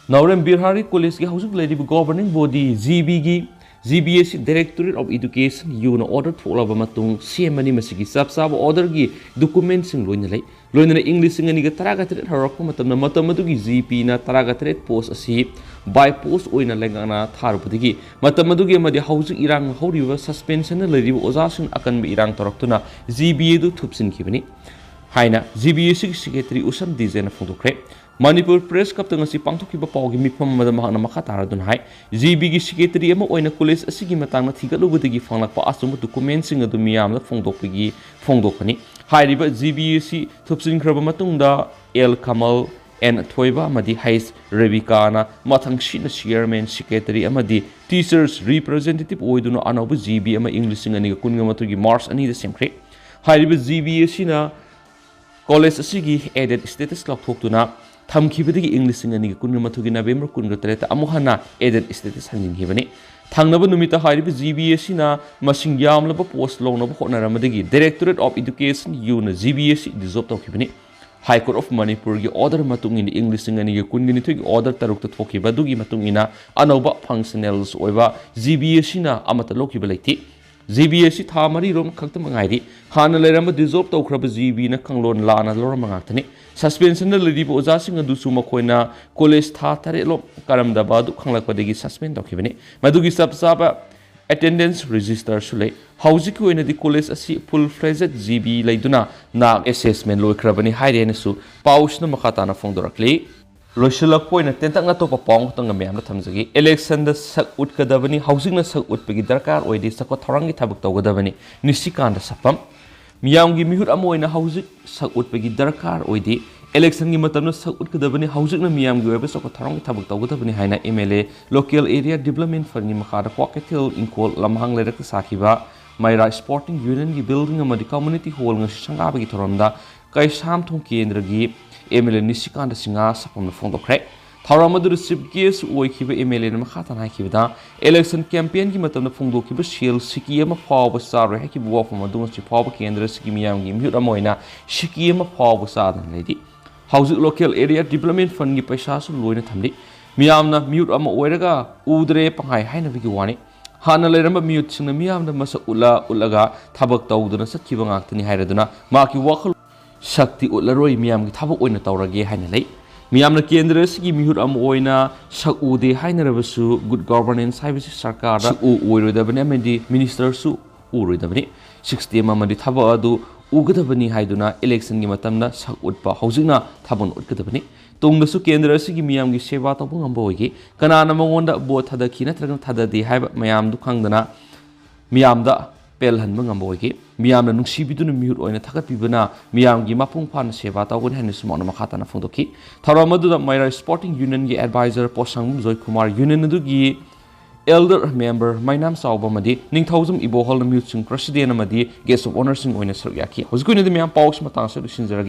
ꯅꯥꯎꯔꯦꯝ ꯕꯤꯍꯥꯔꯤ Collegeꯀꯤ ꯍꯧꯖꯤꯛ ꯂꯩꯔꯤꯕ governing body GBꯒꯤ, GBAC Directorate of Education ꯌꯨꯅ order ꯊꯣꯛꯂꯕ ꯃꯇꯨꯡ ꯁꯦꯝꯕꯅꯤ꯫ ꯃꯁꯤꯒꯤ ꯆꯞ ꯆꯥꯕ orderꯒꯤ documentꯁꯤꯡ ꯂꯣꯏꯅ ꯂꯩ꯫ ꯂꯣꯏꯅꯅ ꯏꯪ ꯂꯤꯁꯤꯡ ꯑꯅꯤꯒ ꯇꯔꯥꯒ ꯇꯔꯦꯠ ꯍꯧꯔꯛꯄ ꯃꯇꯝꯗ ꯃꯇꯝ ꯑꯗꯨꯒꯤ GBꯅ ꯇꯔꯥꯒ ꯇꯔꯦꯠ post ꯑꯁꯤ by post ꯑꯣꯏꯅ ꯂꯩꯉꯥꯛꯅ ꯊꯥꯔꯨꯕꯗꯒꯤ ꯃꯇꯝ ꯑꯗꯨꯒꯤ ꯑꯃꯗꯤ ꯍꯧꯖꯤꯛ ꯏꯔꯥꯡ ꯍꯧꯔꯤꯕ suspensionꯅ ꯂꯩꯔꯤꯕ ꯑꯣꯖꯥꯁꯤꯡ ꯑꯀꯟꯕ ꯏꯔꯥꯡ ꯇꯧꯔꯛꯇꯨꯅ GB ꯑꯗꯨ ꯊꯨꯞꯆꯤꯟꯈꯤꯕꯅꯤ ꯍꯥꯏꯅ GBACꯒꯤ secretary ꯎꯁꯝ ꯗꯤꯖꯦꯟꯅ ꯐꯣꯡꯗꯣꯛꯈ꯭ꯔꯦ꯫ ꯃꯅꯤꯄꯨꯔ Press Clubꯇ ꯉꯁꯤ ꯄꯥꯡꯊꯣꯛꯈꯤꯕ ꯄꯥꯎꯒꯤ ꯃꯤꯐꯝ ꯑꯃꯗ ꯃꯍꯥꯛꯅ ꯃꯈꯥ ꯇꯥꯔꯗꯨꯅ ꯍꯥꯏ, GBꯒꯤ secretary ꯑꯃ ꯑꯣꯏꯅ college ꯑꯁꯤꯒꯤ ꯃꯇꯥꯡꯗ ꯊꯤꯒꯠꯂꯨꯕꯗꯒꯤ ꯐꯪꯂꯛꯄ ꯑꯆꯨꯝꯕ documentꯁꯤꯡ ꯑꯗꯨ ꯃꯤꯌꯥꯝꯗ ꯐꯣꯡꯗꯣꯛꯄꯒꯤ, ꯐꯣꯡꯗꯣꯛꯄꯅꯤ꯫ ꯍꯥꯏꯔꯤꯕ GBAC ꯊꯨꯞꯆꯤꯟꯈ꯭ꯔꯕ ꯃꯇꯨꯡꯗ L ꯀꯃꯜ, N ꯊꯣꯏꯕ ꯑꯃꯗꯤ H ꯔꯦꯕꯤꯀꯥꯅ ꯃꯊꯪꯁꯤꯠꯅ chairman, secretary ꯑꯃꯗꯤ teachers representative ꯑꯣꯏꯗꯨꯅ ꯑꯅꯧꯕ GB ꯑꯃ ꯏꯪ ꯂꯤꯁꯤꯡ ꯑꯅꯤꯒ ꯀꯨꯟꯒ ꯃꯥꯊꯣꯏꯒꯤ March ꯑꯅꯤꯗ ꯁꯦꯝꯈ꯭ꯔꯦ꯫ ꯍꯥꯏꯔꯤꯕ GB ꯑꯁꯤꯅ college ꯑꯁꯤꯒꯤ added status ꯂꯧꯊꯣꯛꯇꯨꯅ ꯊꯝꯈꯤꯕꯗꯒꯤ ꯏꯪ ꯂꯤꯁꯤꯡ ꯑꯅꯤꯒ ꯀꯨꯟꯒ ꯃꯥꯊꯣꯏꯒꯤ November ꯀꯨꯟꯒ ꯇꯔꯦꯠꯇ ꯑꯃꯨꯛ ꯍꯟꯅ added status ꯍꯟꯖꯤꯟꯈꯤꯕꯅꯤ꯫ ꯊꯪꯅꯕ ꯅꯨꯃꯤꯠꯇ ꯍꯥꯏꯔꯤꯕ GB ꯑꯁꯤꯅ ꯃꯁꯤꯡ ꯌꯥꯝꯂꯕ post ꯂꯧꯅꯕ ꯍꯣꯠꯅꯔꯝꯕꯗꯒꯤ Directorate of Education ꯌꯨꯅ GB ꯑꯁꯤ dissolve ꯇꯧꯈꯤꯕꯅꯤ꯫ High Court of Manipurꯒꯤ order ꯃꯇꯨꯡ ꯏꯟꯅ ꯏꯪ ꯂꯤꯁꯤꯡ ꯑꯅꯤꯒ ꯀꯨꯟꯒ ꯅꯤꯊꯣꯏꯒꯤ order ꯇꯔꯨꯛꯇ ꯊꯣꯛꯈꯤꯕ ꯑꯗꯨꯒꯤ ꯃꯇꯨꯡ ꯏꯟꯅ ꯑꯅꯧꯕ functionals ꯑꯣꯏꯕ G B ꯑꯁꯤꯅ ꯑꯃꯠꯇ ꯂꯧꯈꯤꯕ ꯂꯩꯇꯦ꯫ G B ꯑꯁꯤ ꯊꯥ ꯃꯔꯤꯔꯣꯝ ꯈꯛꯇꯃꯛ ꯉꯥꯏꯔꯤ꯫ ꯍꯥꯟꯅ ꯂꯩꯔꯝꯕ dissolve ꯇꯧꯈ꯭ꯔꯕ G Bꯅ ꯀꯥꯡꯂꯣꯟ ꯂꯥꯟꯅ ꯂꯧꯔꯝꯕ ꯉꯥꯛꯇꯅꯤ꯫ Suspensionꯗ ꯂꯩꯔꯤꯕ ꯑꯣꯖꯥꯁꯤꯡ ꯑꯗꯨꯁꯨ ꯃꯈꯣꯏꯅ college ꯊꯥ ꯇꯔꯦꯠꯂꯣꯝ ꯀꯥꯔꯝꯗꯕ ꯑꯗꯨ ꯈꯪꯂꯛꯄꯗꯒꯤ suspend ꯇꯧꯈꯤꯕꯅꯤ꯫ ꯃꯗꯨꯒꯤ ꯆꯞ ꯆꯥꯕ attendance registerꯁꯨ ꯂꯩ꯫ ꯍꯧꯖꯤꯛꯀꯤ ꯑꯣꯏꯅꯗꯤ college ꯑꯁꯤ full fledged G B ꯂꯩꯗꯨꯅ ꯅꯥꯛ assessment ꯂꯣꯏꯈ꯭ꯔꯕꯅꯤ ꯍꯥꯏꯔꯦ ꯍꯥꯏꯅꯁꯨ ꯄꯥꯎꯁꯤꯅ ꯃꯈꯥ ꯇꯥꯅ ꯐꯣꯡꯗꯣꯔꯛꯂꯤ꯫ ꯂꯣꯏꯁꯤꯜꯂꯛꯄ ꯑꯣꯏꯅ ꯇꯦꯟꯇꯛꯅ ꯑꯇꯣꯞꯄ ꯄꯥꯎ ꯑꯃꯈꯛꯇꯪꯒ ꯃꯌꯥꯝꯗ ꯊꯝꯖꯒꯦ꯫ Electionꯗ ꯁꯛ ꯎꯠꯀꯗꯕꯅꯤ, ꯍꯧꯖꯤꯛꯅ ꯁꯛ ꯎꯠꯄꯒꯤ ꯗꯔꯀꯥꯔ ꯑꯣꯏꯗꯦ, ꯆꯥꯎꯈꯠ ꯊꯧꯔꯥꯡꯒꯤ ꯊꯕꯛ ꯇꯧꯒꯗꯕꯅꯤ꯫ ꯅꯤꯁꯤꯀꯥꯟꯇ ꯁꯛꯐꯝ꯫ ꯃꯤꯌꯥꯝꯒꯤ ꯃꯤꯍꯨꯠ ꯑꯃ ꯑꯣꯏꯅ ꯍꯧꯖꯤꯛ ꯁꯛ ꯎꯠꯄꯒꯤ ꯗꯔꯀꯥꯔ ꯑꯣꯏꯗꯦ꯫ Electionꯒꯤ ꯃꯇꯝꯗ ꯁꯛ ꯎꯠꯀꯗꯕꯅꯤ, ꯍꯧꯖꯤꯛꯅ ꯃꯤꯌꯥꯝꯒꯤ ꯑꯣꯏꯕ ꯆꯥꯎꯈꯠ ꯊꯧꯔꯥꯡꯒꯤ ꯊꯕꯛ ꯇꯧꯒꯗꯕꯅꯤ ꯍꯥꯏꯅ M L A Local Area Development Fundꯒꯤ ꯃꯈꯥꯗ ꯀ꯭ꯋꯥꯀꯩꯊꯦꯜ ꯏꯪꯈꯣꯜ ꯂꯝꯍꯥꯡ ꯂꯩꯔꯛꯇ ꯁꯥꯈꯤꯕ ꯃꯩꯔꯥ Sporting Unionꯒꯤ building ꯑꯃꯗꯤ community hall ꯉꯁꯤ ꯁꯪꯒꯥꯕꯒꯤ ꯊꯧꯔꯝꯗ ꯀꯩꯁꯥꯝꯊꯣꯡ ꯀꯦꯟꯗ꯭ꯔꯒꯤ M L A ꯅꯤꯁꯤꯀꯥꯟꯇ ꯁꯤꯡꯍ ꯁꯛꯐꯝꯗ ꯐꯣꯡꯗꯣꯛꯈ꯭ꯔꯦ꯫ ꯊꯧꯔꯝ ꯑꯗꯨꯗ chief guest ꯑꯣꯏꯈꯤꯕ M L Aꯅ ꯃꯈꯥ ꯇꯥꯅ ꯍꯥꯏꯈꯤꯕꯗ, election campaignꯒꯤ ꯃꯇꯝꯗ ꯐꯣꯡꯗꯣꯛꯈꯤꯕ ꯁꯦꯜ ꯁꯤꯀꯤ ꯑꯃ ꯐꯥꯎꯕ ꯆꯥꯔꯣꯏ ꯍꯥꯏꯈꯤꯕ ꯋꯥꯐꯝ ꯑꯗꯨ ꯉꯁꯤ ꯐꯥꯎꯕ ꯀꯦꯟꯗ꯭ꯔ ꯑꯁꯤꯒꯤ ꯃꯤꯌꯥꯝꯒꯤ ꯃꯤꯍꯨꯠ ꯑꯃ ꯑꯣꯏꯅ ꯁꯤꯀꯤ ꯑꯃ ꯐꯥꯎꯕ ꯆꯥꯗꯅ ꯂꯩꯔꯤ꯫ ꯍꯧꯖꯤꯛ Local Area Development Fundꯒꯤ ꯄꯩꯁꯥꯁꯨ ꯂꯣꯏꯅ ꯊꯝꯂꯤ꯫ ꯃꯤꯌꯥꯝꯅ ꯃꯤꯍꯨꯠ ꯑꯃ ꯑꯣꯏꯔꯒ ꯎꯗ꯭ꯔꯦ ꯄꯪꯍꯥꯏ ꯍꯥꯏꯅꯕꯒꯤ ꯋꯥꯅꯤ꯫ ꯍꯥꯟꯅ ꯂꯩꯔꯝꯕ ꯃꯤꯍꯨꯠꯁꯤꯡꯅ ꯃꯤꯌꯥꯝꯗ ꯃꯁꯛ ꯎꯠꯂ ꯎꯠꯂꯒ ꯊꯕꯛ ꯇꯧꯗꯨꯅ ꯆꯠꯈꯤꯕ ꯉꯥꯛꯇꯅꯤ ꯍꯥꯏꯔꯗꯨꯅ ꯃꯍꯥꯛꯀꯤ ꯋꯥꯈꯜ ꯁꯛꯇꯤ ꯎꯠꯂꯔꯣꯏ, ꯃꯤꯌꯥꯝꯒꯤ ꯊꯕꯛ ꯑꯣꯏꯅ ꯇꯧꯔꯒꯦ ꯍꯥꯏꯅ ꯂꯩ꯫ ꯃꯤꯌꯥꯝꯅ ꯀꯦꯟꯗ꯭ꯔ ꯑꯁꯤꯒꯤ ꯃꯤꯍꯨꯠ ꯑꯃ ꯑꯣꯏꯅ ꯁꯛ ꯎꯗꯦ ꯍꯥꯏꯅꯔꯕꯁꯨ good governance ꯍꯥꯏꯕꯁꯤ ꯁꯔꯀꯥꯔꯗ ꯁꯛꯎ ꯑꯣꯏꯔꯣꯏꯗꯕꯅꯤ ꯑꯃꯗꯤ ministerꯁꯨ ꯎꯔꯣꯏꯗꯕꯅꯤ꯫ System ꯑꯃꯗꯤ ꯊꯕꯛ ꯑꯗꯨ ꯎꯒꯗꯕꯅꯤ ꯍꯥꯏꯗꯨꯅ electionꯒꯤ ꯃꯇꯝꯗ ꯁꯛ ꯎꯠꯄ ꯍꯧꯖꯤꯛꯅ ꯊꯕꯛ ꯎꯠꯀꯗꯕꯅꯤ꯫ ꯇꯨꯡꯗꯁꯨ ꯀꯦꯟꯗ꯭ꯔ ꯑꯁꯤꯒꯤ ꯃꯤꯌꯥꯝꯒꯤ ꯁꯦꯕꯥ ꯇꯧꯕ ꯉꯝꯕ ꯑꯣꯏꯒꯦ꯫ ꯀꯅꯥꯅ ꯃꯉꯣꯟꯗ vote ꯊꯥꯗꯈꯤ ꯅꯠꯇ꯭ꯔꯒꯅ ꯊꯥꯗꯗꯦ ꯍꯥꯏꯕ ꯃꯌꯥꯝꯗꯨ ꯈꯪꯗꯅ ꯃꯤꯌꯥꯝꯗ ꯄꯦꯜꯍꯟꯕ ꯉꯝꯕ ꯑꯣꯏꯒꯦ꯫ ꯃꯤꯌꯥꯝꯅ ꯅꯨꯡꯁꯤꯕꯤꯗꯨꯅ ꯃꯤꯍꯨꯠ ꯑꯣꯏꯅ ꯊꯥꯒꯠꯄꯤꯕꯅ ꯃꯤꯌꯥꯝꯒꯤ ꯃꯄꯨꯡ ꯐꯥꯅ ꯁꯦꯕꯥ ꯇꯧꯒꯅꯤ ꯍꯥꯏꯅꯁꯨ ꯃꯍꯥꯛꯅ ꯃꯈꯥ ꯇꯥꯅ ꯐꯣꯡꯗꯣꯛꯈꯤ꯫ ꯊꯧꯔꯝ ꯑꯗꯨꯗ ꯃꯩꯔꯥ Sporting Unionꯒꯤ advisor ꯄꯣꯠꯁꯪꯕꯝ ꯖꯣꯏꯀꯨꯃꯥꯔ, union ꯑꯗꯨꯒꯤ elder member ꯃꯩꯅꯥꯝ ꯆꯥꯎꯕ ꯑꯃꯗꯤ ꯅꯤꯡꯊꯧꯖꯝ ꯏꯕꯣꯍꯜꯅ ꯃꯤꯍꯨꯠꯁꯤꯡ president ꯑꯃꯗꯤ guest of honourꯁꯤꯡ ꯑꯣꯏꯅ ꯁꯔꯨꯛ ꯌꯥꯈꯤ꯫ ꯍꯧꯖꯤꯛꯀꯤ ꯑꯣꯏꯅꯗꯤ ꯃꯌꯥꯝ ꯄꯥꯎꯁꯤ ꯃꯇꯥꯡ ꯑꯁꯤꯗ ꯂꯣꯏꯁꯤꯟꯖꯔꯒꯦ꯫